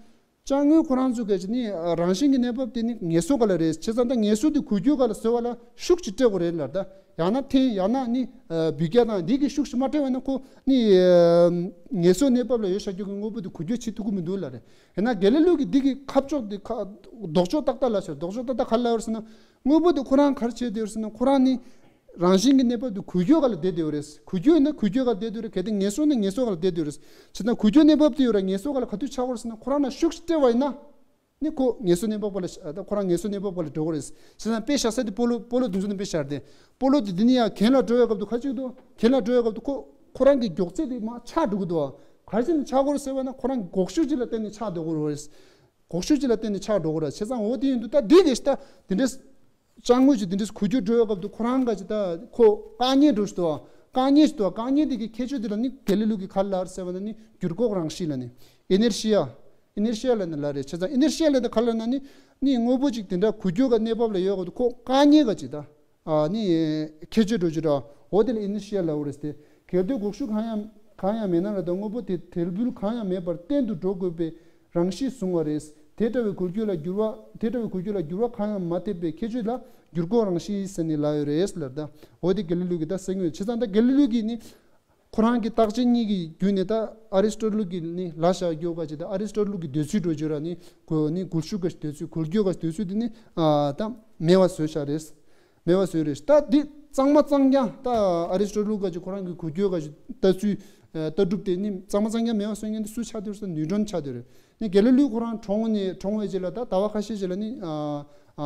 ཅ་དངོས་ཁོ་རང་ཚོ་ག་ཅིག་ནི་ཨ་རང་བཞིན་གྱི་གནས་བབ་དེ་ནི་ངལ་གསོ་ག་ལ་རེད། བྱས་ཙང་ད་ངལ་གསོ་དེ་འགུལ་སྐྱོད་ག་ལ་བཟོ་བ་ལ་ཤུགས་ཅིག་སྤྲད་དགོས་རེད་ལ་ད་ཡང་ན་འཐེན་ཡང་ན་ནི་ཨ་འབུད་རྒྱག་དང་འདི་གི་ཤུགས་ཤིག་མ་སྤྲད་པ་ན་ཁོ་ནི་ཨ་ངལ་གསོ་གནས་བབ་ལ་ཡོད་བཞག་རྒྱུ་གི་དངོས་པོ་དེ་འགུལ་སྐྱོད་བྱེད་ཐུབ་ཀྱི་མི་འདུག་ལ་རེད། ཡིན་ན་ག་ལེ་ལུགས་ཀྱི་འདི་གི་ཁ་ཕྱོགས་དེ་ཁ་ལྡོག་ཕྱོགས་ཏག་ཏག་ལ་ཤོར། ལྡོག་ཕྱོགས་ཏག་ཏག་ག་ལ་ལབ་ཟེར་ན། དངོས་པོ་དེ་ཁོ་རང་ག་རེ་བྱས་བསྡད་ཡོད་ཟེར་ན་ཁོ་རང་ནི་རང་བཞིན་གྱི་གནས་བབ་དེ་འགུལ་སྐྱོད་ག་ལ་བསྡད་བསྡད་ཡོད་རེད། འགུལ་སྐྱོད་ཡིན་ན་འགུལ་སྐྱོད་ག་ལ་བསྡད་བསྡད་ཡོད་རེད། གལ་ཏེ་ངལ་གསོ་ན་ངལ་གསོ་ག་ལ་བསྡད་བསྡད་ཡོད་རེད། བྱས་ཙང་འགུལ་སྐྱོད་གནས་བབ་དེ་ཡོད་ར་ངལ་གསོ་ག་ལ་ག་དུས་ཆགས་ཀྱི་ཡོད་ཟེར་ན་ཁོ་རང་ལ་ཤུགས་སྤྲད་པ་ཡིན་ན་ནི་ཁོ་ངལ་གསོ་གནས་བབ་ག་ལ་ཤ་ད་ཁོ་རང་ངལ་གསོ་གནས་བབ་ག་ལ་འགྲོ་གི་རེད། བྱས་ཙང་དཔེ་བཞག་ས་དེ་སྤོ་ལོ་སྤོ་ལོ་དེ་ཚོ་ནི་དཔེ་བཞག་སྟེ་སྤོ་ལོ་དེ་འདི་ནི་ཡང་གྱེན་ལ་འགྲོ་བའི་སྐབས་དུ་ག་ཅིག་འདུག་གྱེན་ལ་འགྲོ་བའི་སྐབས་དུ་ཁོ་ཁོ་རང་གི་མགྱོགས་ཚད་དེ་མར་ཆག་འགྲོ་གི་འདུག་ག་རེ་བྱས་ནས་ཆག་གི་རེད་ཟེར་བ་ན་ཁོ་རང་གི་འགོག་ཤུགས་ཅིག་ལ་བརྟེན་ནས་ཆག་འགྲོ་གི་རེད། འགོག་ཤུགས་ཅིག་ལ་བརྟེན་ནས་ཆགས་འགྲོ་གི་རེད། བྱས་ཙང་འོ་དེ་ཡིན་དུས་ད་འདི་གས་ད་དེ་འདྲས་ཅ་དངོས་ཀྱི་དེ་འདྲས་འགུལ་སྐྱོད་འགྲོ་བའི་སྐབས་དུ་ཁོ་རང་ག་ཅིག་ད་ཁོ་བཀག་ཉར་འགྲོ་ཞིག་འདུག་བཀག་ཉར་ཞིག་འདུག་བཀག་ཉར་དེ་གི་ཁྱད་ཆོས་དེ་ལ་ནི་ག་ལེ་ལུགས་ཀྱི་ག་ལ་ལབ་ཟེར་བ་ན་ནི་འགྱུར་ལྐོག་རང་བཞིན་ལ་ནི་ཨི་ནེར་ཤི་ཡ། ཨི་ནེར་ཤི་ཡ་ལ་ནི་ལབ་རེད། བྱས་ཙང་ཨི་ནེར་ཤི་ཡ་ལ་ནི་ག་ལ་ན་ནི་ནི་དངོས་པོ་ཅིག་དེ་འདྲ་འགུལ་སྐྱོད་ཀྱི་གནས་བབ་ལ་ཡོད་སྐབས་དུ་ཁོ་བཀག་ཉར་ག་ཅིག་ད། ཨ་ནི་ཁྱད་ཆོས་འགྲོ་རྒྱུ་ར། འོ་དེ་ལ་ཨི་ནེར་ཤི་ཡ་ལབ་རེད་དེ། གལ་ཏེ་འགོག་ཤུགས་གང་ཡང་གང་ཡང་མེད་ན་ལ་ད་དངོས་པོ་དེ་དལ་བུལ་གང་ཡང་མེད་པར་གཏན་དུ་འགྲོ་དགོས་པའི་རང་གཤིས་བཟུང་བ་རེད། དེ་འདྲ་བའི་འགུལ་སྐྱོད་ལ་འགྱུར་བ་དེ་འདྲ་བའི་འགུལ་སྐྱོད་ལ་འགྱུར་བ་གང་ཡང་མ་ཐེབས་པའི་ཁྱད་ཆོས་ལ་འགྱུར་ལྐོག་རང་གཤིས་ཟེར་ནས་ལབ་ཡོད་རེད་ལབ་ད། འོ་དེ་ག་ལེ་ལུགས་ཀྱི་ད་གསེར་དངོས་བྱས་ཙང་ད་ག་ལེ་ལུགས་ཀྱི་ནི་ཁོ་རང་གི་རྟགས་ཅན་གཉིས་ཀྱི་བརྒྱུད་ནས་ད་ཨ་རི་སི་ཊོ་ཊལ་གྱི་ནི་ལ་བཞག་རྒྱུ་ག་ཅིག་ད་ཨ་རི་སི་ཊོ་ཊལ་གྱི་འདོད་ཚུལ་འགྲོ་རྒྱུ་ར་ནི་གོ་ནི་འགུལ་ཤུགས་ག་ཅིག་འདོད་ཚུལ་འགུལ་སྐྱོད་ག་ཅིག་འདོད་ཚུལ་དེ་ནི་ད་མེད་པ་བཟོས་བཞག་རེད། མེད་པ་བཟོས་རེད། ད་འདི་གཙང་མ་གཙང་རྐྱང་ད་ཨ་རི་སི་ཊོ་ཊལ་ག་ཅིག་ཁོ་རང་གི་འགུལ་སྐྱོད་ག་ཅིག་ལྟ་ཚུལ་ལྟ་གྲུབ་དེ་ནི་གཙང་མ་གཙང་རྐྱང་མེད་པ་བཟོ་མཁན་དེ་སུ་ཆགས་བསྡད་ཡོད་ཟེར་ན་ནིའུ་ཊོན་ཆགས་བསྡད་ཡོད་རེད། ནི་ག་ལེ་ལུ་ཁོ་རང་གྲོངས་ནས་གྲོངས་པའི་རྗེས་ལ་ད་ཟླ་བ་ཁ་ཤས་རྗེས་ལ་ནི་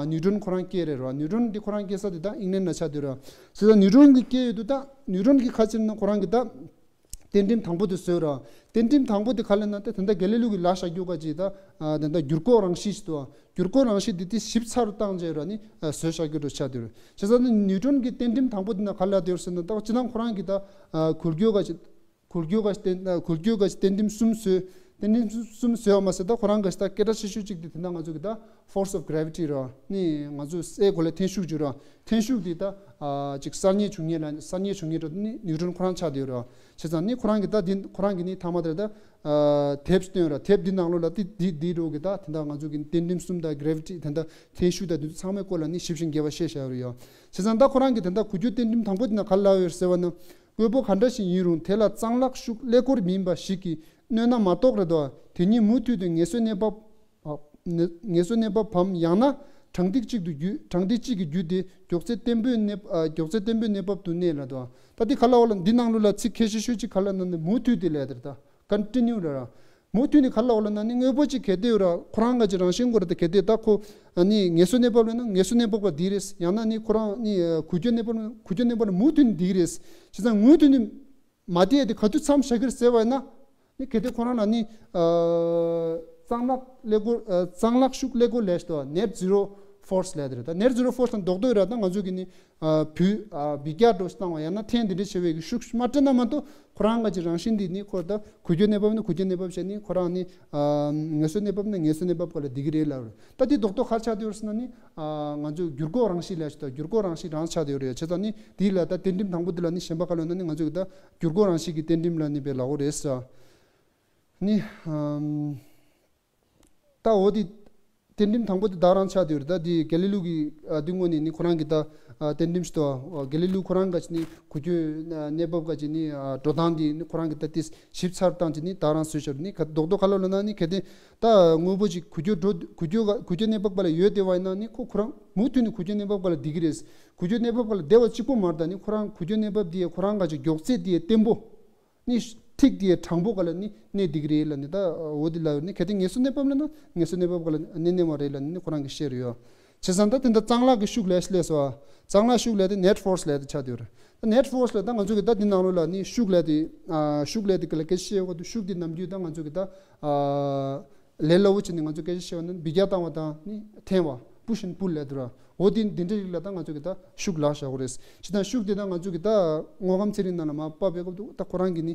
ནིའུ་ཊོན་ཁོ་རང་སྐྱེས་རེད་ར། ནིའུ་ཊོན་འདི་ཁོ་རང་སྐྱེས་ས་དེ་ད་ཨིང་ལན་ལ་ཆགས་བསྡད་ཡོད་ར། བྱས་ཙང་ནིའུ་ཊོན་གྱི་སྐྱེས་ཡོད་དུས་ད་ནིའུ་ཊོན་གྱི་ཁ་ཕྱིར་ན་ཁོ་རང་གི་ད་གཏན་ཁྲིམས་དང་པོ་དེ་བཟོས་ར། གཏན་ཁྲིམས་དང་པོ་དེ་ག་ལ་ན་ད་ད་ལྟ་ག་ལེ་ལུ་གི་ལ་བཞག་རྒྱུ་ག་ཅིག་ད་ད་ལྟ་འགྱུར་ལྐོག་རང་གཤིས་ཤིག་ཏུ་འགྱུར་ལྐོག་རང་གཤིས་འདི་དེ་ཞིབ་ཚགས་རུ་བཏང་རྗེས་ར་ནི་བཟོས་བཞག་རྒྱུ་འདྲ་ཆགས་བསྡད་ཡོད་ར། བྱས་ཙང་ནི་ནིའུ་ཊོན་གྱི་གཏན་ཁྲིམས་དང་པོ་དེ་ན་ག་ལ་བསྡད་ཡོད་ཟེར་ན་ད་སྤྱིར་བཏང་ཁོ་རང་གི་ད་འགུལ་སྐྱོད་ག་ཅིག་འགུལ་སྐྱོད་ག་ཅིག་བསྟན་འགུལ་སྐྱོད་ག་ཅིག་བསྟན་ཁྲིམས་གསུམ་བཟོས། བསྟན་ཁྲིམས་གསུམ་བཟོས་པ་མ་ཟད་ད་ཁོ་རང་ག་ཅིག་ད་སྐད་གྲགས་ཆེ་ཤོས་གཅིག་དེ་དེ་འདྲ་ང་ཚོ་གི་ད་force of gravity ར་ནི་ང་ཚོ་སའི་གོ་ལའི་འཐེན་ཤུགས་ཅིག་ར། འཐེན་ཤུགས་དེ་ད་ཅིག་གསར་རྙེད་བྱུང་མཁན་ལ་གསར་རྙེད་བྱུང་མཁན་ར་ནི་ནིའུ་ཊོན་ཁོ་རང་ཆགས་བསྡད་ཡོད་ར། བྱས་ཙང་ནི་ཁོ་རང་གི་ད་དེ་ཁོ་རང་གི་ནི་ཐ་མ་དེར་ད་དེབ་བཏོན་ར། དེབ་འདི་ནང་ལོགས་ལ་དེ་དེ་དེ་འགྲོ་གི་ད་དེ་འདྲ་ང་ཚོ་གི་བསྟན་ཁྲིམས་གསུམ་ད་gravity དེ་འདྲ་འཐེན་ཤུགས་ད་དེ་ཚོ་ཚང་མའི་སྐོར་ལ་ནི་ཞིབ་ཅིང་རྒྱས་པ་བཤད་བཞག་ཡོད་ར་ཡ། བྱས་ཙང་ད་ཁོ་རང་གི་དེ་འདྲ་འགུལ་སྐྱོད་བསྟན་ཁྲིམས་དང་པོ་དེ་ན་ག་ལ་ཡོད་ཟེར་བ་ན། དངོས་པོ་ག་འདྲ་ཞིག་ཡིན་རུང་དེ་ལ་གཙང་ལྷག་ཤུགས་ཀླད་ཀོར་མིན་པ་ཞིག་གིས་གནོད་ན་མ་གཏོགས་རེད་དོ། དེ་ཉིད་མུ་མཐུད་དུ་ངལ་གསོའི་གནས་བབ། ཨ། ངལ་གསོའི་གནས་བབ་བམ་ཡང་ན་གྲངས་ཐིག་གཅིག་ཏུ་བརྒྱུད་གྲངས་ཐིག་གཅིག་གི་བརྒྱུད་དེ་མགྱོགས་ཚད་བརྟན་པོའི་གནས་ཨ། མགྱོགས་ཚད་བརྟན་པོའི་གནས་བབ་ཏུ་གནས་ལ་དོ། ད་འདི་ག་ལ་འོ་ལ་འདི་ནང་ལོགས་ལ་ཚིག་ཁ་ཤས་ཤོས་ཅིག་ག་ལ་ན་ནི་མུ་མཐུད་དེ་ལས་དེར་ད་continue ར་ར། མུ་མཐུད་ནས་ག་ལ་འོ་ལ་ན་ནི་དངོས་པོ་ཅིག་གལ་ཏེ་ཡོད་ར་ཁོ་རང་ག་ཅིག་རང་བཞིན་སྐོར་དེ་གལ་ཏེ་ད་ཁོ་ཨ་ནི་ངལ་གསོའི་གནས་བབ་ལ་ན་ངལ་གསོའི་གནས་བབ་ག་འདི་རེད། ཡང་ན་ནི་ཁོ་རང་ནི་འགུལ་སྐྱོད་གནས་བབ་ལ་འགུལ་སྐྱོད་གནས་བབ་ལ་མུ་མཐུད་ནས་འདི་རེད། བྱས་ཙང་མུ་མཐུད་ནས། མ་དེ་དེ་ག་དུས་མཚམས་བཞག་གི་རེད་ཟེར་བ་ཡིན་ན། ནི་གལ་ཏེ་ཁོ་རང་ལ་ནི་ཨ་གཙང་ལྷག་ཀླད་ཀོར་ཨ་གཙང་ལྷག་ཤུགས་ཀླད་ཀོར་ལས་ཏོ་net zero force ལས་དེ་རེད། ད་net zero force དང་རྡོག་རྡོག་ར་ད་ང་ཚོ་གི་ནི་ཨ་བུ་ཨ་འབུད་རྒྱག་འགྲོ་བཏང་བ་ཡང་ན་འཐེན་དེ་འདྲ་བྱེད་པའི་གི་ཤུགས་མ་སྤྲད་ན་མ་གཏོགས་ཁོ་རང་ག་ཅིག་རང་བཞིན་འདི་ནི་ཁོ་ད་འགུལ་སྐྱོད་གནས་བབ་ནི་འགུལ་སྐྱོད་གནས་བབ་བྱས་ནི་ཁོ་རང་ནི་ཨ་ངལ་གསོ་གནས་བབ་ནི་ངལ་གསོ་གནས་བབ་ག་ལ་འདི་གི་རེད་ལབ་རེད། ད་འདི་རྡོག་རྡོག་ག་རེ་ཆགས་བསྡད་ཡོད་རེད་ཟེར་ན་ནི་ཨ་ང་ཚོ་འགྱུར་ལྐོག་རང་བཞིན་ལས་ཏོ་འགྱུར་ལྐོག་རང་བཞིན་རང་ཆགས་བསྡད་ཡོད་རེད། བྱས་ཙང་ནི་འདི་ལ་ད་གཏན་ཁྲིམས་དང་པོ་འདི་ལ་ནི་གཞན་པ་ག་ལ་ཡོད་ན་ནི་ང་ཚོ་གི་ད། འགྱུར་ལྐོག་རང་བཞིན་གྱི་གཏན་ཁྲིམས་ལ་ནི་དཔེ་ལབ་དགོས་རེད་ཟེར། ནི་ཨམ། ད་འོ་དེ་གཏན་ཁྲིམས་དང་པོ་དེ་བདག་རང་ཆགས་བསྡད་ཡོད་རེད། ད་དེ་ག་ལི་ལུ་གི་ཨ་དེ་དངོས་ནས་ནི་ཁོ་རང་གི་ད་ཨ་གཏན་ཁྲིམས་ཤིག་ཏུ་ཨ་ག་ལི་ལུ་ཁོ་རང་ག་ཅིག་ནི་འགུལ་སྐྱོད་གནས་བབ་ག་ཅིག་ནི་ཨ་འགྲོ་སྟངས་དེ་ནི་ཁོ་རང་གི་ད་དེ་ཞིབ་ཚགས་བཏང་ཅིག་ནི་བདག་རང་བཟོས་བཞག་ནི་ག་རྡོག་རྡོག་ག་ལ་ལབ་ན་ནི་གལ་ཏེ་ད་དངོས་པོ་ཅིག་འགུལ་སྐྱོད་འགྲོ་འགུལ་སྐྱོད་ག་འགུལ་སྐྱོད་གནས་བབ་ག་ལ་ཡོད་བསྡད་པ་ཡིན་ན་ནི་ཁོ་ཁོ་རང་མུ་མཐུད་ནས་འགུལ་སྐྱོད་གནས་བབ་ག་ལ་བསྡད་ཀྱི་རེད། འགུལ་སྐྱོད་གནས་བབ་ག་ལ་བསྡད་པ་གཅིག་པོ་མ་རེད། ད་ནི་ཁོ་རང་འགུལ་སྐྱོད་གནས་བབ་དེ་ཁོ་རང་ག་ཅིག་མགྱོགས་ཚད་དེ་བརྟན་པོ། ནི་ ཐིག་དེའི་དྲང་པོ་ག་ལ་ནི་གནས་འདི་གི་རེད་ལ་ནི། ད་འོ་འདི་ལ་ནི་གལ་ཏེ་ངེས་སུ་གནས་པ་ལ་ན་ངེས་སུ་གནས་པ་ག་ལ་གནས་གནས་མ་རེད་ལ་ནི་ཁོ་རང་གི་བཤད་རེད་ཡོད། བྱས་ཙང་ད་དེ་འདྲ་གཙང་ལག་གི་ཤུགས་ལས་ལས་སོ། གཙང་ལག་ཤུགས་ལས་དེ་ནེཊ་ཕོར་སི་ལས་དེ་ཆགས་བསྡད་ཡོད་རེད། ད་ནེཊ་ཕོར་སི་ལས་ད་ང་ཚོ་གི་ད་འདི་ནང་ལོགས་ལ་ནི་ཤུགས་ལས་དེ་ཨ་ཤུགས་ལས་དེ་ག་ལ་སྐད་ཆ་བཤད་ཡོད་ག་དུ་ཤུགས་དེ་ནམ་རྒྱུན་ད་ང་ཚོ་གི་ད་ཨ་ལས་སླ་བོ་བྱས་ནས་ང་ཚོ་སྐད་ཆ་བཤད་པ་ན་འབུད་རྒྱག་བཏང་བ་དང་ནི་འཐེན་པ་པུ་ཤིན་པུལ་ལས་དུ་ར། འོ་དེ་འདི་འདྲ་རིགས་ལ་ད་ང་ཚོ་གི་ད་ཤུགས་ལག་བཞག་གི་རེད། ཇི་ལྟར་ཤུགས་དེ་ད་ང་ཚོ་གི་ད་དངོས་ཁམས་ཚན་རིག་ནང་ལ་མར་ཕབ་པའི་སྐབས་དུ་ད་ཁོ་རང་གི་ནི་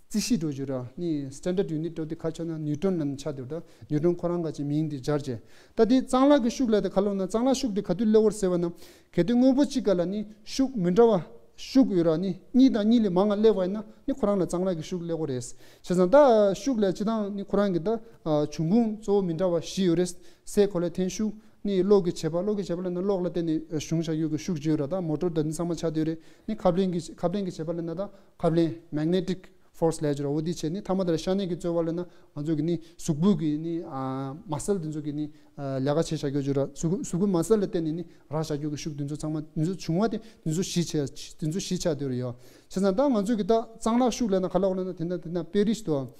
རྩིས་གཞི་འགྲོ་རྒྱུ་ར་ནི་སི་ཊན་ཌར་ཌི་ཡུ་ནིཊ་འགྲོ་དེ་ཁ་ཕྱོགས་ན་ནིའུ་ཊོན་ལ་ནི་ཆགས་འདུག་ད་ནིའུ་ཊོན་ཁོ་རང་ག་ཅིག་མིང་དེ་སྦྱར་བྱས། ད་དེ་གཙང་ལག་གི་ཤུགས་ལ་དེ་ག་ལོ་ན་གཙང་ལག་ཤུགས་དེ་ག་དུས་སླེབས་ཡོད་ཟེར་བ་ན། གལ་ཏེ་དངོས་པོ་གཅིག་ག་ལ་ནི་ཤུགས་མི་འདྲ་བ་ཤུགས་ཡོད་ར་ནི་གཉིས་དང་གཉིས་ལས་མང་ང་སླེབས་པ་ཡིན་ན་ནི་ཁོ་རང་ལ་གཙང་ལག་གི་ཤུགས་སླེབས་ཀྱི་རེད། བྱས་ཙང་ད་ཤུགས་ལ་སྤྱི་བཏང་ནི་ཁོ་རང་གི་ད་འབྱུང་ཁུངས་གཙོ་བོ་མི་འདྲ་བ་བཞི་ཡོད་རེད། སའི་གོ་ལའི་འཐེན་ཤུགས། ནི་གློག་གི་བྱེད་པ། གློག་གི་བྱེད་པ་ལབ་ན་གློག་ལ་བརྟེན་ནས་བྱུང་བཞག་ཡོད་ཀྱི་ཤུགས་ཅིག་ཡོད་ར། ད་མོ་ཊོར་དང་འདི་ཚང་མ་ཆགས་བསྡད་ཡོད་རེད། ནི་ཁ་བརྡུང་གི་ཁ་བརྡུང་གི་བྱེད་པ་ལབ་ན་ད་ཁ་བརྡུང་མེག་ནེ་ཊིག་ཕོར་སི་ལབ་ཀྱི་ར། འོ་འདི་བྱས་ནི་ཐ་མ་དེ་ལ་ཤ་གནད་ཀྱི་རྩོལ་བ་ལབ་ན་ང་ཚོ་གི་ནི་གཟུགས་པོ་གི་ནི་ཨ་མ་སལ་འདི་ཚོ་གི་ནི་ཨ་ལས་ཀ་བྱེད་བཞག་ཡོད་ཀྱི་ར། གཟུགས་གཟུགས་པོ་མ་སལ་ལ་བརྟེན་ནས་ནི་རག་བཞག་ཡོད་ཀྱི་ཤུགས་འདི་ཚོ་ཚང་མ་འདི་ཚོ་བྱུང་བ་དེ་འདི་ཚོ་གཞི་ཆགས་འདི་ཚོ་གཞི་ཆགས་བསྡད་ཡོད་རེད་ཡ། བྱས་ཙང་ད་ང་ཚོ་གི་ད་གཙང་ལག་ཤུགས་ལབ་ན་ག་ལ་འོ་ལབ་ན་དེ་འདྲ་དེ་འདྲ་དཔེ་རིས་ཤིག་འདུག་ཨ།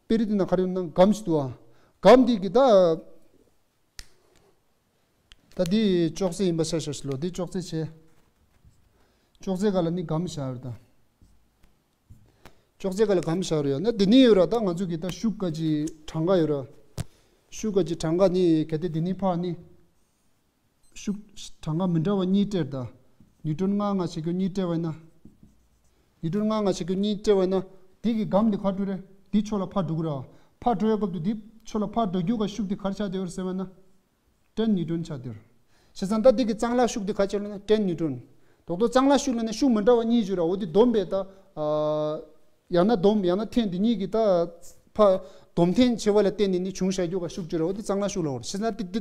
དཔེ་རིས་དེ་ན་ག་རེ་ཡོད་ན་སྒམ་ཞིག་འདུག་ཨ། སྒམ་འདི་གི་ད། ད་འདི་ཅོག་ཙེ་ཡིན་པ་ཤ་ཤ་ཤི་ལོ། འདི་ཅོག་ཙེ་བྱས། ཅོག་ཙེ་ག་ལ་ནི་སྒམ་བཞག་ཡོད་ད། ཅོག་ཙེ་ག་ལ་སྒམ་བཞག་ཡོད་ཡ། ན་འདི་ནི་ཡོད་ར། ད་ང་ཚོ་གི་ད་ཤུགས་ག་ཅི་གྲངས་ཀ་ཡོད་ར། ཤུགས་ག་ཅི་གྲངས་ཀ་ནི་གལ་ཏེ་འདི་ནི་ཕར་ནི། ཤུགས་གྲངས་ཀ་མི་འདྲ་བ་གཉིས་སྤྲད་ད། ནིའུ་ཊོན་ལྔ་ལྔ་བྱེད་རྒྱུ་གཉིས་སྤྲད་པ་ཡིན་ན། ནིའུ་ཊོན་ལྔ་ལྔ་བྱེད་རྒྱུ་གཉིས་སྤྲད་པ་ཡིན་ན། འདི་གི་སྒམ་འདི་ག་འགྲོ་རེད། འདི་ཕྱོགས་ལ་ཕར་འགྲོ་གི་ར། ཕར་འགྲོ་ཡ་སྐབས་དུ་འདི་ཕྱོགས་ལ་ཕར་འགྲོ་རྒྱུ་ག་ཤུགས་འདི་ག་རེ་ཆགས་བསྡད་ཡོད་ཟེར་བ་ན། ཊེན་ནིའུ་ཊོན་ཆགས་བསྡད་ཡོད། བྱས་ཙང་ད་འདི་གི་གཙང་ལག་ཤུགས་འདི་ག་ཆགས་ལབ་ན་ཊེན་ནིའུ་ཊོན། རྡོག་རྡོག་གཙང་ལག་ཤུགས་ལབ་ན་ཤུགས་མི་འདྲ་བ་གཉིས་ཡོད་ར། འོ་འདི་བསྡོམས་པས་ད། ཨ། ཡང་ན་བསྡོམས་ཡང་ན་འཐེན་འདི་གཉིས་ཀྱི་ད་ཕ་བསྡོམས་འཐེན་བྱེད་པ་ལ་བརྟེན་ནས་ནི་བྱུང་བཞག་རྒྱུ་ག་ཤུགས་ཅིག་རེད། འོ་དེ་གཙང་ལག་ཤུགས་ལབ་པ་རེད། བྱས་ན་དེ་དེ་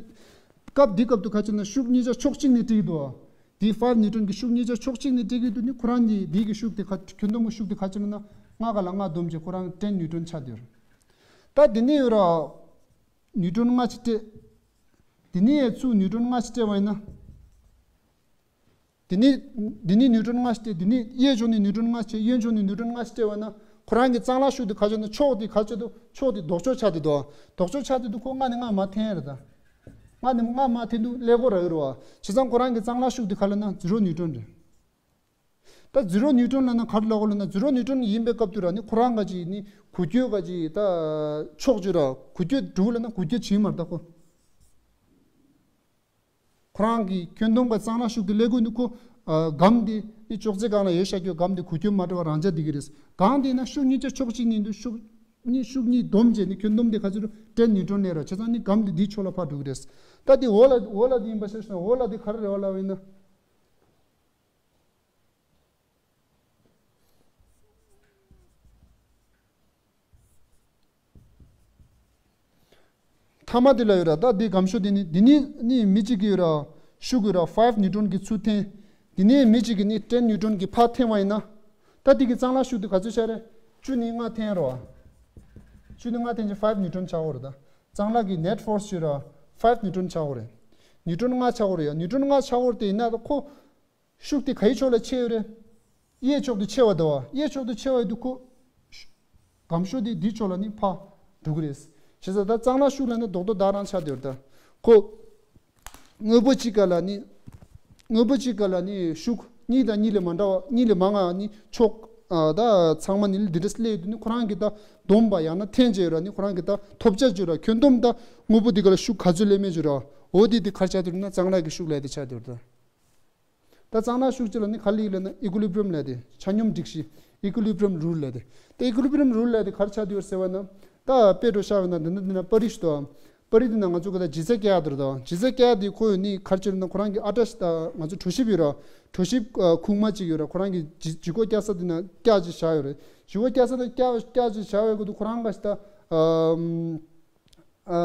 སྐབས་འདི་སྐབས་དུ་ག་ཅི་ན་ཤུགས་གཉིས་ཆ་ཕྱོགས་གཅིག་ནས་སྤྲད་ཀྱི་འདུག་ཨ། དེ་ཕའིབ་ནིའུ་ཊོན་གྱི་ཤུགས་གཉིས་ཆ་ཕྱོགས་གཅིག་ནས་སྤྲད་ཀྱི་འདུག་ནི་ཁོ་རང་གི་འདི་གི་ཤུགས་དེ་ག་ཁྱོན་བསྡོམས་ཀྱི་ཤུགས་དེ་ག་ཅི་ན་ལྔ་ག་ལ་ལྔ་བསྡོམས་བྱས་ཁོ་རང་ཊེན་ནིའུ་ཊོན་ཆགས་བསྡད་ཡོད་རེད། ད་དེ་ནས་ཡོད་ར་ནིའུ་ཊོན་ལྔ་ཅིག་སྤྲད། དེ་ནས་ཚུར་ནིའུ་ཊོན་ལྔ་ཅིག་སྤྲད་པ་ཡིན་ན། དེ་ནི། དེ་ནི་ནིའུ་ཊོན་ལྔ་སྟེ། དེ་ནི་གཡས་ཕྱོགས་ནས་ནིའུ་ཊོན་ལྔ་སྟེ། གཡོན་ཕྱོགས་ནས་ནིའུ་ཊོན་ལྔ་སྟེ་བ་ན། ཁོ་རང་གི་གཙང་ལག་ཤུགས་དེ་ག་ཚོད་ན་ཕྱོགས་དེ་ག་ཚོད་དུ་ཕྱོགས་དེ་ལྡོག་ཕྱོགས་ཆགས་དེ་དོ། ལྡོག་ཕྱོགས་ཆགས་དེ་དུ་ཁོ་ལྔ་ནས་ལྔ་མ་འཐེན་རེད་ད། ལྔ་ནས་ལྔ་མ་འཐེན་དུ་ཀླད་ཀོར་ར་ཡོད་རེད་བ། བྱས་ཙང་ཁོ་རང་གི་གཙང་ལག་ཤུགས་དེ་ག་ལ་ན་ཛི་རོ་ནིའུ་ཊོན་རེད། ད་ཛི་རོ་ནིའུ་ཊོན་ལ་ན་ག་རེ་ལབ་དགོས་ལ་ན། ཛི་རོ་ནིའུ་ཊོན་ཡིན་པའི་སྐབས་དུ་ར་ནི་ཁོ་རང་ག་ཅིག་ནི་འགུལ་སྐྱོད་ག་ཅིག་ད་ཕྱོགས་ཅིག་ར་འགུལ་སྐྱོད་འགྲོ་ལ་ན་འགུལ་སྐྱོད་བྱེད་མ་རེད་ད་ཁོ། ཁོ་རང་གི་ཁྱོན་བསྡོམས་པ་གཙང་ལག་ཤུགས་དེ་ཀླད་ཀོར་འདུག་ཁོ། ཨ། སྒམ་དེ་ནི་ཅོག་ཙེ་སྒང་ལ་ཡོད་བཞག་རྒྱུ་སྒམ་དེ་འགུལ་སྐྱོད་མ་འགྲོ་བ་རང་འཇགས་བསྡད་ཀྱི་རེད། སྒང་དེ་ན་ཤུགས་གཉིས་ཆ་ཕྱོགས་གཅིག་ནས་འདུག་ཤུགས་གཉིས་ཤུགས་གཉིས་བསྡོམས་བྱས་ནས་ཁྱོན་བསྡོམས་དེ་ག་ཚོད་རུ་ཊེན་ནིའུ་ཊོན་ལས་ར། བྱས་ཙང་ནི་སྒམ་དེ་འདིའི་ཕྱོགས་ལ་ཕར་འགྲོ་གི་རེད། ད་དེ་འོག་ལ་འོག་ལ་དེ་ཡིན་པ་ཤེས་སོང་། འོག་ལ་དེ་ག་རེ་རེད་བ་ལབ་ཡིན་ན། མཐའ་མ་འདི་ལ་ཡོད་ར། ད་འདི་སྒམ་ཤོག་འདི་ནི་འདི་ནི་ནི་མི་གཅིག་གིས་ཡོད་ར། ཤུགས་ཡོད་ར་ཕའིབ་ནིའུ་ཊོན་གྱིས་ཚུར་འཐེན། འདི་ནི་མི་གཅིག་གིས་ནི་ཊེན་ནིའུ་ཊོན་གྱིས་ཕར་འཐེན་པ་ཡིན་ན། ད་འདི་གི་གཙང་ལག་ཤུགས་དེ་ག་ཚོད་ཆགས་རེད། བཅུ་ནི་ལྔ་འཐེན་རོ། བཅུ་ནི་ལྔ་འཐེན་གྱི་ཕའིབ་ནིའུ་ཊོན་ཆགས་ཡོད་རེད་ད། གཙང་ལག་གི་ནེཊ་ཕོར་སི་ཡོད་ར། ཕའིབ་ནིའུ་ཊོན་ཆགས་ཡོད་རེད། ནིའུ་ཊོན་ལྔ་ཆགས་ཡོད་རེད་ཡ། ནིའུ་ཊོན་ལྔ་ཆགས་ཡོད་དེ་ཡིན་ན་ད་ཁོ། ཤུགས་དེ་ག་ཡི་ཕྱོགས་ལ་ཆེ་ཡོད་རེད། གཡས་ཕྱོགས་དུ་ཆེ་བ་འདུག་བ། གཡས་ཕྱོགས་དུ་ཆེ་བ་ཡོད་དུས་ཁོ། སྒམ་ཤོག་དེ་འདིའི་ཕྱོགས་ལ་ནི་ཕར་འགྲོ་གི་རེད། བྱས་ཙང་ད་གཙང་ལག་ཤུགས་ལ་ནི་རྡོག་རྡོག་བདག་རང་ཆགས་བསྡད་ཡོད་ད། ཁོ། དངོས་པོ་གཅིག་ག་ལ་ནི། དངོས་པོ་གཅིག་ག་ལ་ནི་ཤུགས་གཉིས་དང་གཉིས་ལས་མ་འདྲ་བ་གཉིས་ལས་མང་ང་ནི་ཕྱོགས། ཨ། ད་ཚང་མ་ནི་འདི་འདྲ་སླེབས་དུས་ནི་ཁོ་རང་གི་ད་བསྡོམས་པ་ཡང་ན་འཐེན་བྱས་ཡོད་ར། ནི་ཁོ་རང་གི་ད་ཐོབ་བྱ་བྱས་ཡོད་ར། ཁྱོན་བསྡོམས་ད་དངོས་པོ་འདི་ག་ལ་ཤུགས་ག་ཚོད་སླེབས་མེད་བྱས་ཡོད་ར། འོ་དེ་དེ་ག་རེ་ཆགས་བསྡད་ཡོད་ན་གཙང་ལག་གི་ཤུགས་ལས་དེ་ཆགས་བསྡད་ཡོད་ད། ད་གཙང་ལག་ཤུགས་ཅིག་ལ་ནི་ག་རེ་ལབ་ན་ཨི་ཀུ་ལི་བི་རི་ཡམ་ལབ་དེ། ཆ་སྙོམས་སྒྲིག་གཞི། ཨི་ཀུ་ལི་བི་རི་ཡམ་རུལ་ལབ་དེ། ད་ཨི་ཀུ་ལི་བི་རི་ཡམ་རུལ་ལབ་དེ་ག་རེ་ཆགས་བསྡད་ཡོད་ཟེར་བ་ན། ད་དཔེ་འགྲོ་ཤར་བ་ན་འདི་ན་འདི་ན་པར་རིས་ཤིག་འདུག་པར་རིས་འདི་ན་ང་ཚོ་ག་ད་ལྗིད་ཚད་བཀལ་ཡ་དེ་རེད་དོ། ལྗིད་ཚད་བཀལ་ཡ་དེ་ཁོ་ཡོད་ནི་ག་རེ་ཆེ་ན་ཁོ་རང་གི་ཨ་ཊ་ཤི་ད་ང་ཚོ་གྲོ་ཞིབ་ཡོད་ར། གྲོ་ཞིབ་ཁུག་མ་གཅིག་ཡོད་ར། ཁོ་རང་གི་ལྗིད་ལྗིད་ཁོག་བཀྱག་ས་དེ་ན་བཀྱག་ཅིག་བཞག་ཡོད་རེད། ལྗིད་ཁོག་བཀྱག་ས་དེ་བཀྱག་བཀྱག་ཅིག་བཞག་ཡོད་གི་འདུག་ཁོ་རང་ག་ཞིག་ད། ཨམ། ཨ།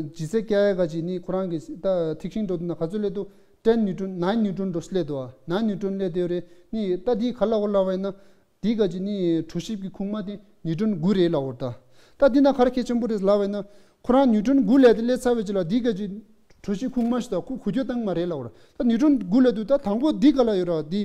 ལྗིད་ཚད་བཀལ་ཡ་ག་ཅིག་ནི་ཁོ་རང་གི་ད་ཐིག་ཤིང་འགྲོ་དུས་ན་ག་ཚོད་སླེབས་འདུག་ཊེན་ནིའུ་ཊོན་ནའིན་ནིའུ་ཊོན་འགྲོ་སླེབས་འདུག་བ། ནའིན་ནིའུ་ཊོན་སླེབས་བསྡད་ཡོད་རེད། ནི་ད་འདི་ག་ལ་གོ་ལབ་པ་ཡིན་ན། འདི་ག་ཅིག་ནི་གྲོ་ཞིབ་ཀྱི་ཁུག་མ་དེ་ནིའུ་ཊོན་དགུ་རེད་ལབ་པ་རེད་ད། ད་འདི་ན་ག་རེ་གལ་ཆེན་པོ་རེད་ལབ་པ་ཡིན་ན། ཁོ་རང་ནིའུ་ཊོན་དགུ་སླེབས་དེ་སླེབས་ཚར་བའི་རྗེས་ལ་འདི་ག་ཅིག་གྲོ་ཞིབ་ཁུག་མ་ཞིག་ད་ཁོ་འགུལ་སྐྱོད་བཏང་མ་རེད་ལབ་པ་རེད། ད་ནིའུ་ཊོན་དགུ་སླེབས་དུས་ད་དང་པོ་འདི་ག་ལ་ཡོད་ར་འདི།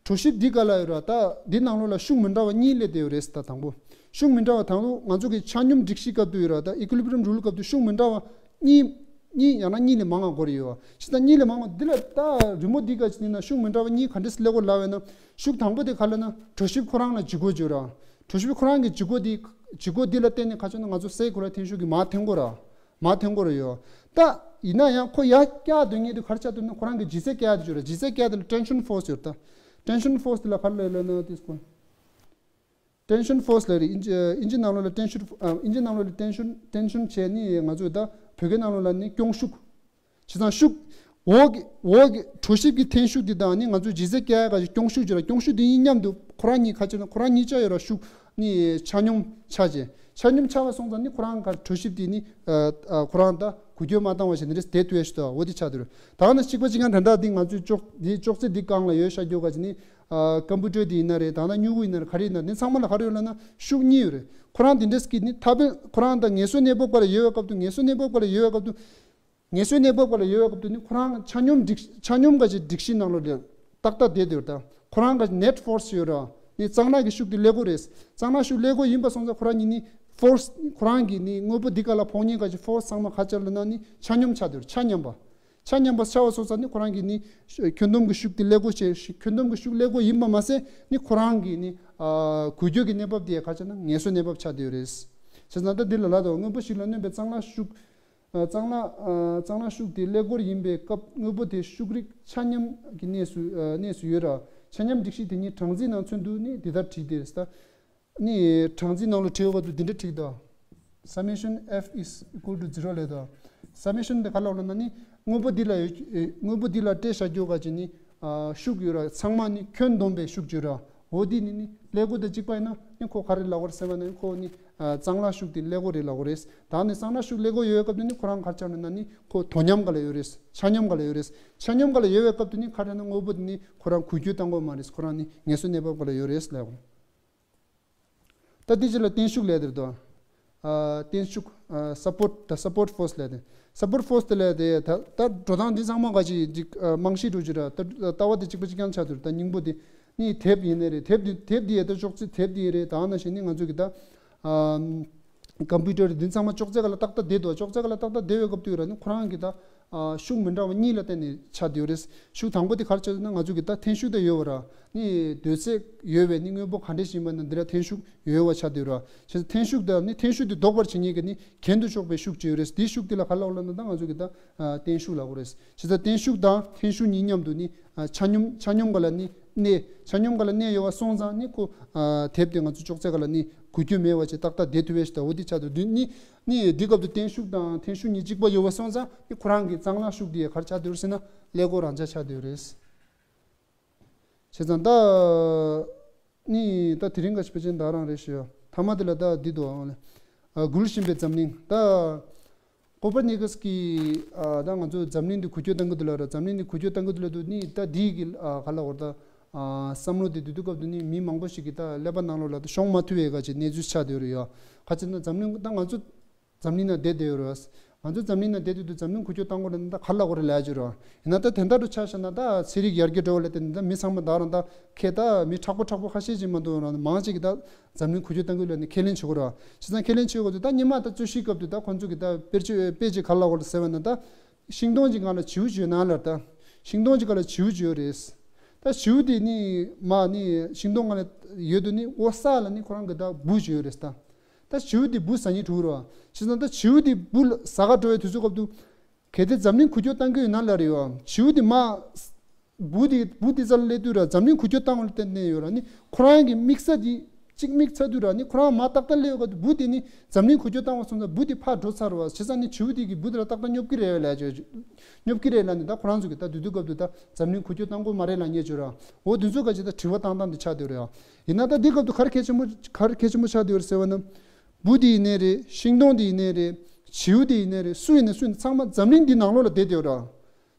གྲོ་ཞིབ་འདི་ག་ལ་ཡོད་ར། ད་འདི་ནང་ལོགས་ལ་ཤུགས་མི་འདྲ་བ་གཉིས་སླེབས་བསྡད་ཡོད་རེད་ད། དང་པོ། ཤུགས་མི་འདྲ་བ་དང་པོ་ང་ཚོ་གི་ཆ་སྙོམས་སྒྲིག་གཞི་སྐབས་དུ་ཡོད་ར། ད་equilibrium rule སྐབས་དུ་ཤུགས་མི་འདྲ་བ་གཉིས་གཉིས་ཡང་ན་གཉིས་ལས་མང་བ་དགོས་རེད་ཡོད། ཕྱི་ད་གཉིས་ལས་མང་བ་འདི་ལ་ད་རི་མོ་འདི་ག་ཅི་ཡིན་ན་ཤུགས་མི་འདྲ་བ་གཉིས་ག་འདྲས་སླེབས་དགོས་ལབ་ཡོད་ན། ཤུགས་དང་པོ་དེ་ག་ལབ་ན་གྲོ་ཞིབ་ཁོ་རང་ལ་ལྗིད་ཁོག་ཡོད་ར། གྲོ་ཞིབ་ཁོ་རང་གི་ལྗིད་ཁོག་དེ་ལྗིད་ཁོག་འདི་ལ་བརྟེན་ནས་ག་ཅི་ན་ང་ཚོ་སའི་གུ་ལ་འཐེན་ཤུགས་ཀྱི་མར་འཐེན་དགོས་ར། མར་འཐེན་དགོས་ར་ཡོད། ད་ཡིན་ན་ཡང་ཁོ་ཡར་བཀྱག་སྡོད་མཁན་དེ་ག་རེ་ཆགས་འདུག་ན་ཁོ་རང་གི་ལྗིད་ཚད་བཀྱག་དེ་ཡོད་ར། ལྗིད་ཚད་བཀྱག་དེ་ལ་tension force ཡོད་ར། ད་tension force དེ་ལ་ག་རེ་ལབ་ལབ་ན་དེ་ཁོ། Tension force ལབ་རེད། ཨིན་ཇི་ཨིན་ཇི་ནང་ལོགས་ལ་tension ཨ་ཨིན་ཇི་ནང་ལོགས་ལ་tension tension བྱས་ནི་ང་ཚོས་ད་བོད་སྐད་ནང་ལོགས་ལ་ནི་སྐྱོང་ཤུགས། བྱས་ཙང་ཤུགས། འོག་གི་འོག་གི་གྲོ་ཞིབ་ཀྱི་འཐེན་ཤུགས་འདི་དང་ནི་ང་ཚོས་ལྗིད་ཚད་བཀྱག་ཡག་གི་སྐྱོང་ཤུགས་བརྗོད་ལ། སྐྱོང་ཤུགས་འདི་གཉིས་མཉམ་དུ་ཁོ་རང་གཉིས་ཁ་ཕྱེ་ན་ཁོ་རང་གཉིས་ཆ་ཡོད་ར། ཤུགས་ནི་ཆ་སྙོམས་ཆགས་བྱས། ཆ་སྙོམས་ཆགས་པ་སོང་ཙང་ནི་ཁོ་རང་ག་གྲོ་ཞིབ་འདི་ནི་ཨ་ཨ་ཁོ་རང་ད་འགུལ་སྐྱོད་མ་བཏང་བ་ཞིག་ནི་རེས་དེ་ཐུ་ཡ་ཤི་ཏོ་འོ་དེ་ཆགས་འདུག་ར། ད་ནི་གཅིག་པ་གཅིག་རྐྱང་དྲན་དག་འདི་ང་ཚོས་ཅོག་འདི་ཅོག་ཙེ་འདི་སྒང་ལ་ཡོད་ཤག་རྒྱུ་ག་ཅི་ནི། ཨ་ཀམ་པུ་ཊར་དེ་ཡིན་ན་རེད། ད་ལྟ་སྨྱུ་གུ་ཡིན་ན་རེད། ག་རེ་ཡིན་ན་དེ་ཚང་མ་ལ་ག་རེ་ཡོད་ལབ་ན་ཤུགས་གཉིས་ཡོད་རེད། ཁོ་རང་དེ་འདྲས་ཀྱི་ནི་ཐ་དཔེ་ཁོ་རང་དང་ངལ་གསོའི་གནས་བབ་སྒང་ལ་ཡོད་པའི་སྐབས་དུ་ངལ་གསོའི་གནས་བབ་སྒང་ལ་ཡོད་པའི་སྐབས་དུ་ངལ་གསོའི་གནས་བབ་སྒང་ལ་ཡོད་པའི་སྐབས་དུ་ནི་ཁོ་རང་ཆ་སྙོམས་སྒྲིག་ཆ་སྙོམས་ག་ཅིག་སྒྲིག་གཞི་ནང་ལོགས་ལ་ཏག་ཏག་བསྡད་དེ་ཡོད་རེད། ད་ཁོ་རང་ག་ཅིག་net force ཡོད་ར། ནི་གཙང་ནག་གི་ཤུགས་དེ་ཀླད་ཀོར་རེད། གཙང་ནག་ཤུགས་ཀླད་ཀོར་ཡིན་པ་སོང་ཙང་ཁོ་རང་གཉིས་ནི་force ཁོ་རང་གི་ནི་དངོས་པོ་འདི་ག་ལ་ཕོག་མཁན་ག་ཅིག་force ཚང་མ་ག་ཅིག་ལབ་ན་ནི་ཆ་སྙོམས་ཆགས་དེ་ཡོད་རེད། ཆ་མཉམ་པ། ཆ་མཉམ་པ་ཆགས་པ་སོང་ཙང་ནི་ཁོ་རང་གི་ནི་ཁྱོན་བསྡོམས་ཀྱི་ཤུགས་དེ་ཀླད་ཀོར་བྱས། ཁྱོན་བསྡོམས་ཀྱི་ཤུགས་ཀླད་ཀོར་ཡིན་པ་མ་ཟད་ནི་ཁོ་རང་གི་ནི་ཨ་འགུལ་སྐྱོད་ཀྱི་གནས་བབ་དེ་ག་ཅིག་ན་ངལ་གསོའི་གནས་བབ་ཆགས་བསྡད་ཡོད་རེད། བྱས་ཙང་ད་འདི་ལ་ལབ་དང་དངོས་པོ་ཞིག་ལ་གནོན་པའི་གཙང་ནག་ཤུགས། ཨ་གཙང་ནག་ཨ་གཙང་ནག་ཤུགས་དེ་ཀླད་ཀོར་ཡིན་པའི་སྐབས་དངོས་པོ་དེ་ཤུགས་རིགས་ཆ་མཉམ་གྱི་གནས་སུ་ཨ་གནས་སུ་ཡོད་ར། ཆ་མཉམ་སྒྲིག་གཞི་དེ་ཉིད་གྲངས་འཛིན་ནང་ཚུད་འདུག་ནི་འདི་ལྟར་བྲིས་ཏེ་རེད་ད། ནི་གྲངས་འཛིན་ནང་ལ་བྲིས་ཡོད་པ་དུ་འདི་འདྲ་བྲིས་དང་། Summation F is equal to zero ལས་དང་། Summation དེ་ག་ལ་ལབ་ན་ནི་དངོས་པོ་འདི་ལ་ཡོད་དངོས་པོ་འདི་ལ་སྤྲད་བཞག་རྒྱུ་ག་ཅིག་ནི་ཨ་ཤུགས་ཡོད་ར། ཚང་མ་ནི་ཁྱོན་བསྡོམས་པའི་ཤུགས་ཡོད་ར། འོ་འདི་ནི་ནི་ཀླད་ཀོར་དང་གཅིག་པ་ཡིན་ན་ནི་ཁོ་ག་རེ་ལབ་དགོས་རེད་ཟེར་བ་ན་ནི་ཁོ་ནི་ཨ་གཙང་ནག་ཤུགས་དེ་ཀླད་ཀོར་རེད་ལབ་དགོས་རེད། ད་ནི་གཙང་ནག་ཤུགས་ཀླད་ཀོར་ཡོད་སྐབས་དུ་ནི་ཁོ་རང་ག་རེ་ཆགས་ན་ནི་ཁོ་དོ་མཉམ་ག་ལ་ཡོད་རེད། ཆ་མཉམ་ག་ལ་ཡོད་རེད། ཆ་མཉམ་ག་ལ་ཡོད་པའི་སྐབས་དུ་ནི་ག་རེ་ན་དངོས་པོ་དེ་ནི་ཁོ་རང་འགུལ་སྐྱོད་བཏང་དགོས་མ་རེད། ཁོ་རང་ནི་ངལ་གསོའི་གནས་བབ་ག་ལ་ཡོད་རེད་ལབ་དགོས། ད་དེ་རྗེས་ལ་བརྟན་ཤུགས་ལབ་དེ་རེད་དོ། ཨ་བརྟན་ཤུགས་ཨ་support the support force ལབ་དེ། support force དེ་ལབ་དེ་ད་ད་འགྲོ་སྟངས་འདི་ཚང་མ་ག་ཅིག་ཅིག་ཨ་རྨང་གཞི་འགྲོ་རྒྱུ་ར། ད་ལྟ་བ་དེ་གཅིག་པ་གཅིག་རྐྱང་ཆགས་འདུག་ད་སྙིང་པོ་དེ་ནི་དེབ་ཡིན་ནི་རེད། དེབ་དེ་དེབ་དེ་ཡ་ད་ཅོག་ཙེ་དེབ་དེ་ཡིན་རེད། ད་ནང་བཞིན་ནི་ང་ཚོ་གི་ད་ཨ་ཀམ་པུ་ཊར་འདི་ཚང་མ་ཅོག་ཙེ་ག་ལ་ཏག་ཏག་བསྡད་འདུག་ཅོག་ཙེ་ག་ལ་ཏག་ཏག་བསྡད་པའི་སྐབས་དུ་ཡོད་ར་ནི་ཁོ་རང་གི་ད་ཨ་ཤུགས་མི་འདྲ་བ་གཉིས་ལ་བརྟེན་ནས་ཆགས་བསྡད་ཡོད་རེད། ཤུགས་དང་པོ་དེ་ག་རེ་ཆགས་ཡོད་ན་ང་ཚོ་གི་ད་འཐེན་ཤུགས་དེ་ཡོད་པ་ར། ནི་སྡོད་ཚད་ཡོད་པའི་ནི་དངོས་པོ་ག་འདྲ་ཞིག་ཡིན་པ་ན་འདི་ལ་འཐེན་ཤུགས་ཡོད་པ་ཆགས་བསྡད་ཡོད་ར། བྱས་ཙང་འཐེན་ཤུགས་དང་ནི་འཐེན་ཤུགས་དེ་ལྡོག་པར་བྱེད་མཁན་གྱི་ནི་གྱེན་དུ་ཕྱོགས་པའི་ཤུགས་ཅིག་ཡོད་རེད། དེའི་ཤུགས་དེ་ལ་ག་ལབ་ལབ་ན་ད་ང་ཚོ་གི་ད་ཨ་བརྟན་ཤུགས་ལབ་དགོས་རེད། བྱས་ཙང་བརྟན་ཤུགས་དང་འཐེན་ཤུགས་གཉིས་མཉམ་དུ་ནི་ཨ་ཆ་སྙོམས་ཆ་སྙོམས་ག་ལ་ནི་གནས། ཆ་སྙོམས་ག་ལ་གནས་ཡོད་པ་སོང་ཙང་ནི་ཁོ་ཨ་དེབ་དེ་ང་ཚོ་ཅོག་ཙེ་ག་ལ་ནི་འགུལ་སྐྱོད་མེད་པ་ཅིག་ཏག་ཏག་བསྡད་ཐུབ་པའི་ཞིག་ད་འོ་དེ་ཆགས་འདུག་དེ་ནི་ནི་འདི་སྐབས་དུ་བརྟན་ཤུགས་དང་འཐེན་ཤུགས་གཉིས་གཅིག་པ་ཡོད་པ་སོང་ཙང་ནི་ཁོ་རང་གི་གཙང་ནག་ཤུགས་དེ་ག་རེ་ཆགས་བསྡད་ཡོད་རེད་ཟེར་ན་ཀླད་ཀོར་རང་འཇགས་ཆགས་བསྡད་ཡོད་རེད། བྱས་ཙང་ད་ནི་ད་དེ་རིང་ག་ཞིག་ཕལ་ཆེར་ད་རང་རེད་ཞུ་ཡ། ཐ་མ་དེ་ལ་ད་འདི་འདུག་ཨང་ལེ། ཨ་འགུལ་བཞིན་པའི་འཛམ་གླིང་ད། ཀོ་པར་ནི་ཀུས་ཀྱིས་ཨ་ད་ང་ཚོ་འཛམ་གླིང་འདི་འགུལ་སྐྱོད་གཏང་གི་འདུག་ལབ་ར། འཛམ་གླིང་འདི་འགུལ་སྐྱོད་གཏང་གི་འདུག་ལབ་དུས་ནི་ད་འདི་གི་ཨ་ག་ལ་བར་ད་ཨ་བསམ་བློ་དེ་དུས་དུས་སྐབས་དུ་ནི་མི་མང་པོ་ཞིག་གིས་ད་ཀླད་པ་ནང་ལོགས་ལ་ད་ཤོང་མ་ཐུབ་པའི་ག་ཅིག་གནས་ཚུལ་ཆགས་བསྡད་ཡོད་རེད་ཡ། ག་ཅི་ན་འཛམ་གླིང་ད་ང་ཚོ་འཛམ་གླིང་ནང་བསྡད་བསྡད་ཡོད་རེད། ང་ཚོ་འཛམ་གླིང་ནང་བསྡད་དུས་དུས་འཛམ་གླིང་འགུལ་སྐྱོད་གཏང་དགོས་ལབ་ན་ད་ག་ལ་གོ་རེ་ལབ་ཀྱི་རེད། ཡིན་ན་ད་དེ་འདྲ་རུ་ཆ་བཞག་ན་ད་ཚན་རིག་ཡར་རྒྱས་འགྲོ་བ་ལ་བརྟེན་ནས་ད་མི་ཚང་མ་ད་རང་ད་ཁྱེད་ད་མི་དྲག་པོ་དྲག་པོ་ཁ་ཤས་ཅིག་མ་གཏོགས་རང་མང་ཅིག་གིས་ད་འཛམ་གླིང་འགུལ་སྐྱོད་གཏང་གི་ལབ་ནས་ཁས་ལེན་བྱེད་དགོས་རེད། བྱས་ཙང་ཁས་ལེན་བྱེད་དགོས་དུས་ད་སྔོན་མ་ད་རྩོད་གཞིའི་སྐབས་དུ་ད་ཁོང་ཚོ་གིས་ད་དཔེར་བརྗོད་དཔེ་ཅིག་ག་ལ་གོ་རེ་ཟེར་བ་ན་ད། ཤིང་སྡོང་གཅིག་སྒང་ལ་བྱིའུ་བྱོས་ན་ལ་ད། ཤིང་སྡོང་གཅིག་སྒང་ལ་བྱིའུ་བྱོས་རེད། ད་བྱིའུ་དེ་ནི་མ་ནི་ཤིང་སྡོང་སྒང་ལ་ཡོད་དུ་ནི་འོ་ས་ལ་ནི་ཁོ་རང་གི་ད་འབུ་བྱོས་རེད་ད། ད་བྱིའུ་དེ་འབུ་ཟ་ཉེན་འགྲོ་རོ། བྱས་ཙང་ད་བྱིའུ་དེ་འབུ་ཟ་ག་འགྲོ་བའི་དུས་ཚོད་སྐབས་དུ། གལ་ཏེ་འཛམ་གླིང་འགུལ་སྐྱོད་གཏང་གི་ཡོད་ན་ལ་རེད་ཡོ། བྱིའུ་དེ་མ། འབུ་དེ་འབུ་དེ་རྩ་ལ་སླེབས་དུས་ར་འཛམ་གླིང་འགུལ་སྐྱོད་བཏང་བ་ལ་བརྟེན་ནས་ཡོད་ར་ནི་ཁོ་རང་གི་དམིགས་ས་དེ་གཅིག་དམིགས་ཚར་དུས་ར་ནི་ཁོ་རང་མ་ཏག་ཏག་སླེབས་ཡོད་ག་དུས་འབུ་དེ་ནི་འཛམ་གླིང་འགུལ་སྐྱོད་བཏང་བ་སོང་ཙང་འབུ་དེ་ཕར་འགྲོ་ཚར་བ་བྱས་ཙང་ནི་བྱིའུ་དེ་གི་འབུ་དེ་ལ་ཏག་ཏག་སྙོབ་ཀྱི་རེད་ལབ་ཅོ། སྙོབ་ཀྱི་རེད་ལབ་ནི་ད་ཁོ་རང་ཚོ་གི་ད་དུས་དུས་སྐབས་དུ་ད་འཛམ་གླིང་འགུལ་སྐྱོད་བཏང་དགོས་མ་རེད་ལབ་ཉེ་ཅོ་ར། འོ་དུས་ཚོད་ག་ཅི་ད་དྲི་བ་བཏང་སྟངས་དེ་ཆགས་བསྡད་ཡོད་རེད་ཡ། ཡིན་ན་ད་འདི་སྐབས་དུ་ག་རེ་གལ་ཆེན་པོ་ག་རེ་གལ་ཆེན་པོ་ཆགས་བསྡད་ཡོད་རེད་ཟེར་བ་ན། འབུ་དེ་ཡིན་ནའི་རེད། ཤིང་སྡོང་དེ་ཡིན་ནའི་རེད། བྱིའུ་དེ་ཡིན་ནའི་རེད། སུ་ཡིན་ནའི་སུ་ཡིན་ནའི་ཚང་མ་འཛམ་གླིང་འདི་ནང་ལོགས་ལ་བསྡད་བསྡད་ཡོད་ར།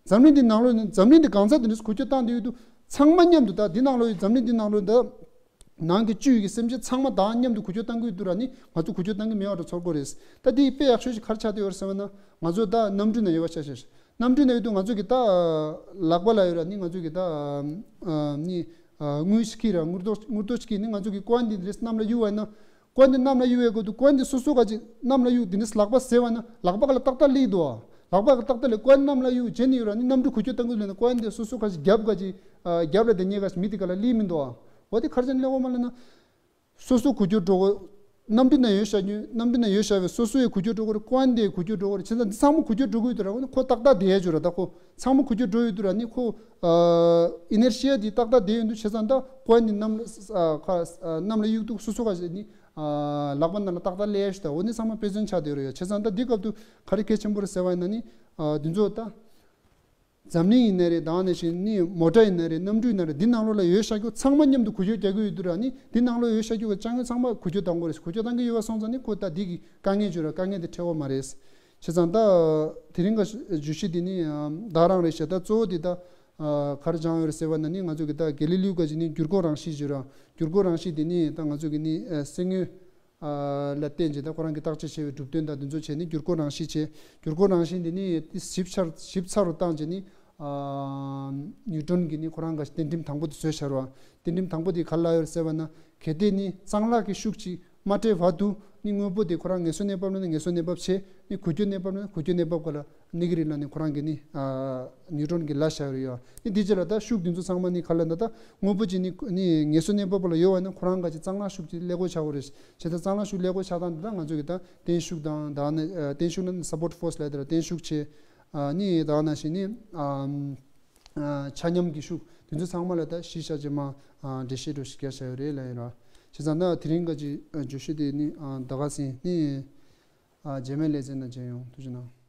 འཛམ་གླིང་འདི་ནང་ལོགས་ནས་འཛམ་གླིང་འདི་གང་ཚ་དེ་འདྲས་འགུལ་སྐྱོད་བཏང་བསྡད་ཡོད་དུས་ཚང་མ་མཉམ་དུ་ད་འདི་ནང་ལོགས་ཡི་འཛམ་གླིང་འདི་ནང་ལོགས་ད་ནང་གི་བཅུད་ཡོད་ཀྱི་སེམས་ཅན་ཚང་མ་ད་མཉམ་དུ་འགུལ་སྐྱོད་བཏང་གི་ཡོད་དུས་ར་ནི་ང་ཚོ་འགུལ་སྐྱོད་བཏང་གི་མེད་པ་འདྲ་ཚོར་གི་རེད། ད་འདི་དཔེ་ཡག་ཤོས་ཤིག་ག་རེ་ཆགས་བསྡད་ཡོད་རེད་ཟེར་བ་ན་ང་ཚོ་ད་གནམ་གྲུ་ནང་ཡོད་པ་ཆ་བཞག་ཤིག་གནམ་གྲུ་ནང་ཡོད་དུས་ང་ཚོ་གི་ད་ལག་པ་ལ་ཡོད་ར་ནི་ང་ཚོ་གི་ད་ནི་དངུལ་ཞིག་གི་ར་དངུལ་རྡོ་དངུལ་རྡོ་ཞིག་གི་ནི་ང་ཚོ་གི་ཀོ་ཨན་འདི་རེས་གནམ་ལ་གཡུག་པ་ཡིན་ན། ཀོན་དེ་གནམ་ལ་གཡུག་ཡས་དགོས་འདུག་ཀོན་དེ་སོ་སོ་ག་ཅིག་གནམ་ལ་གཡུག་དེ་ནི་ལག་པ་ཟེར་བ་ན་ལག་པ་ག་ལ་ཏག་ཏག་སླེབས་འདུག་ལག་པ་ག་ཏག་ཏག་ལ་ཀོན་གནམ་ལ་གཡུག་བྱས་ནས་ཡོད་ར་ནི་གནམ་གྲུ་འགུལ་སྐྱོད་གཏང་གི་ལས་ན་ཀོན་དེ་སོ་སོ་ག་ཅིག་རྒྱབ་ག་ཅིག་རྒྱབ་ལ་དེ་ཉེ་ག་ཅིག་མི་དེ་ག་ལ་སླེབས་མི་འདུག་འོ་དེ་ག་རེ་བྱས་ནས་སླེབས་འོ་མ་ལ་ན། སོ་སོ་འགུལ་སྐྱོད་འགྲོ་དགོས། གནམ་གྲུ་ནང་ཡོད་བཞག་རྒྱུ་གནམ་གྲུ་ནང་ཡོད་བཞག་པའི་སོ་སོ་ཡི་འགུལ་སྐྱོད་འགྲོ་དགོས་རེད། ཀོན་དེ་འགུལ་སྐྱོད་འགྲོ་དགོས་རེད། བྱས་ཙང་འདི་ཚང་མ་འགུལ་སྐྱོད་འགྲོ་གི་ཡོད་དུས་ར་ཁོ་ཏག་ཏག་བསྡད་ཡ་བྱོས་ར་ད་ཁོ་ཚང་མ་འགུལ་སྐྱོད་འགྲོ་ཡོད་དུས་ར་ནི་ཁོ་ཨ་ཨི་ནེར་ཤི་ཡ་དེ་ཏག་ཏག་བསྡད་ཡོད་འདུག་བྱས་ཙང་ད་ཀོན་དེ་གནམ་ལ་ཨ་ཁ་ཨ་གནམ་ལ་གཡུག་འདུག་སོ་སོ་ག་ཞིག་ནི་ཨ་ལག་པ་ནང་ལ་ཏག་ཏག་སླེབས་ཡ་ཞིག་ད་འོ་ནི་ཚང་མ་དཔེ་མཚོན་ཆགས་བསྡད་ཡོད་རེད་ཡ། བྱས་ཙང་ད་འདི་སྐབས་དུ་ག་རེ་གལ་ཆེན་པོ་རེད་ཟེར་བ་ཡིན་ན་ནི་ཨ་འདི་ཚོ་ད། འཛམ་གླིང་ཡིན་ན་རེད། ད་ནང་བཞིན་ནི་མོ་ཊ་ཡིན་ན་རེད། གནམ་གྲུ་ཡིན་ན་རེད། འདི་ནང་ལོགས་ལ་ཡོད་བཞག་རྒྱུ་ཚང་མ་མཉམ་དུ་འགུལ་སྐྱོད་རྒྱག་གི་ཡོད་དུས་ར་ནི་འདི་ནང་ལོགས་ཡོད་བཞག་རྒྱུ་གི་ཅང་ཡོད་ཚང་མ་འགུལ་སྐྱོད་གཏང་གི་ཡོད་པ་སོང་ཙང་ནི་ཁོ་ད་འདི་གི་དཀའ་ངལ་བྱུང་ར་དཀའ་ངལ་དེ་འཕྲད་འོ་མ་རེད། བྱས་ཙང་ད་དེ་རིང་གི་བརྗོད་གཞི་འདི་ནི་ད་རང་རེད་ཤག་ད་གཙོ་བོ་འདི་ད་ག་རེ་སྦྱངས་ཡོད་རེད་ཟེར་བ་ན་ནི་ང་ཚོ་གི་ད་གེ་ལི་ལིའུ་ག་ཅིག་ནི་འགྱུར་ཁུག་རང་བཞིན་བརྗོད་ར་འགྱུར་ཁུག་རང་བཞིན་འདི་ནི་ད་ང་ཚོ་གི་ནི་གསེར་དངུལ། ལ་བརྟེན་བྱས་ད་ཁོ་རང་གི་བརྟག་དཔྱད་བྱས་པའི་གྲུབ་དོན་དང་དེ་ཚོ་བྱས་ནས་འགྱུར་ཁུག་རང་བཞིན་བྱས། འགྱུར་ཁུག་རང་བཞིན་དེ་ནི་ཞིབ་ཆ་ཞིབ་ཚགས་རུ་བཏང་བྱས་ནི་ནིའུ་ཊོན་གྱི་ནི་ཁོ་རང་ག་རྟེན་ཁྲིམས་དང་པོ་དེ་བཟོས་བཞག་ར། རྟེན་ཁྲིམས་དང་པོ་དེ་ག་ལ་ཡོད་ཟེར་བ་ན་གལ་ཏེ་ནི་གཙང་ལག་གི་ཤུགས་ཀྱིས་མ་སྤྲད་བར་དུ་ནི་དངོས་པོ་དེ་ཁོ་རང་ངལ་གསོ་གནས་བབ་ལ་ནི་ངལ་གསོ་གནས་བབ་བྱས། ནི་འགུལ་སྐྱོད་གནས་བབ་ལ་ནི་འགུལ་སྐྱོད་གནས་བབ་ག་ལ། ནི་གི་རིགས་ལ་ནི་ཁོ་རང་གི་ནི་ནིའུ་ཊོན་གྱི་ལ་བཞག་ཡོད་རེད་ཡ། ནི་དེ་རྗེས་ལ་ད་ཤུགས་འདི་ཚོ་ཚང་མ་ནི་ག་ལ་འདི་ད་དངོས་པོ་ཅིག་ནི་ནི་ངལ་གསོ་གནས་བབ་ལ་ཡོད་བ་ནི་ཁོ་རང་ག་ཅིག་གཙང་ལག་ཤུགས་ཀྱིས་ཀླད་ཀོར་ཆགས་ཡོད་རེད། བྱས་ཙང་གཙང་ལག་ཤུགས་ཀླད་ཀོར་ཆགས་སྟངས་འདི་ད་ང་ཚོ་གི་ད་བརྟན་ཤུགས་དང་ད་ནི་བརྟན་ཤུགས་ནི་སབ་པོར་ཊི་ཕོར་སི་ལབ་དེ་ལ་བརྟན་ཤུགས་བྱས། ནི་ད་ནང་བཞིན་ནི་ཆ་མཉམ་གྱི་ཤུགས་དེ་ཚོ་ཚང་མ་ལ་ད་གཞི་བཞག་བྱས་མ་འགྲེལ་བཤད་འགྲོ་ཞིག་རྒྱག་བྱ་ཡོད་རེད་ལབ་ཡིན་ར། བྱས་ཙང་ད་དེ་རིང་ག་ཅིག་བརྗོད་གཞི་དེ་ནི་ད་ག་ཟིན་ནི་རྗེས་མའི་ལེ་ཚན་ནང་མཇལ་ཡོང་། ཐུགས་རྗེ་གནང་།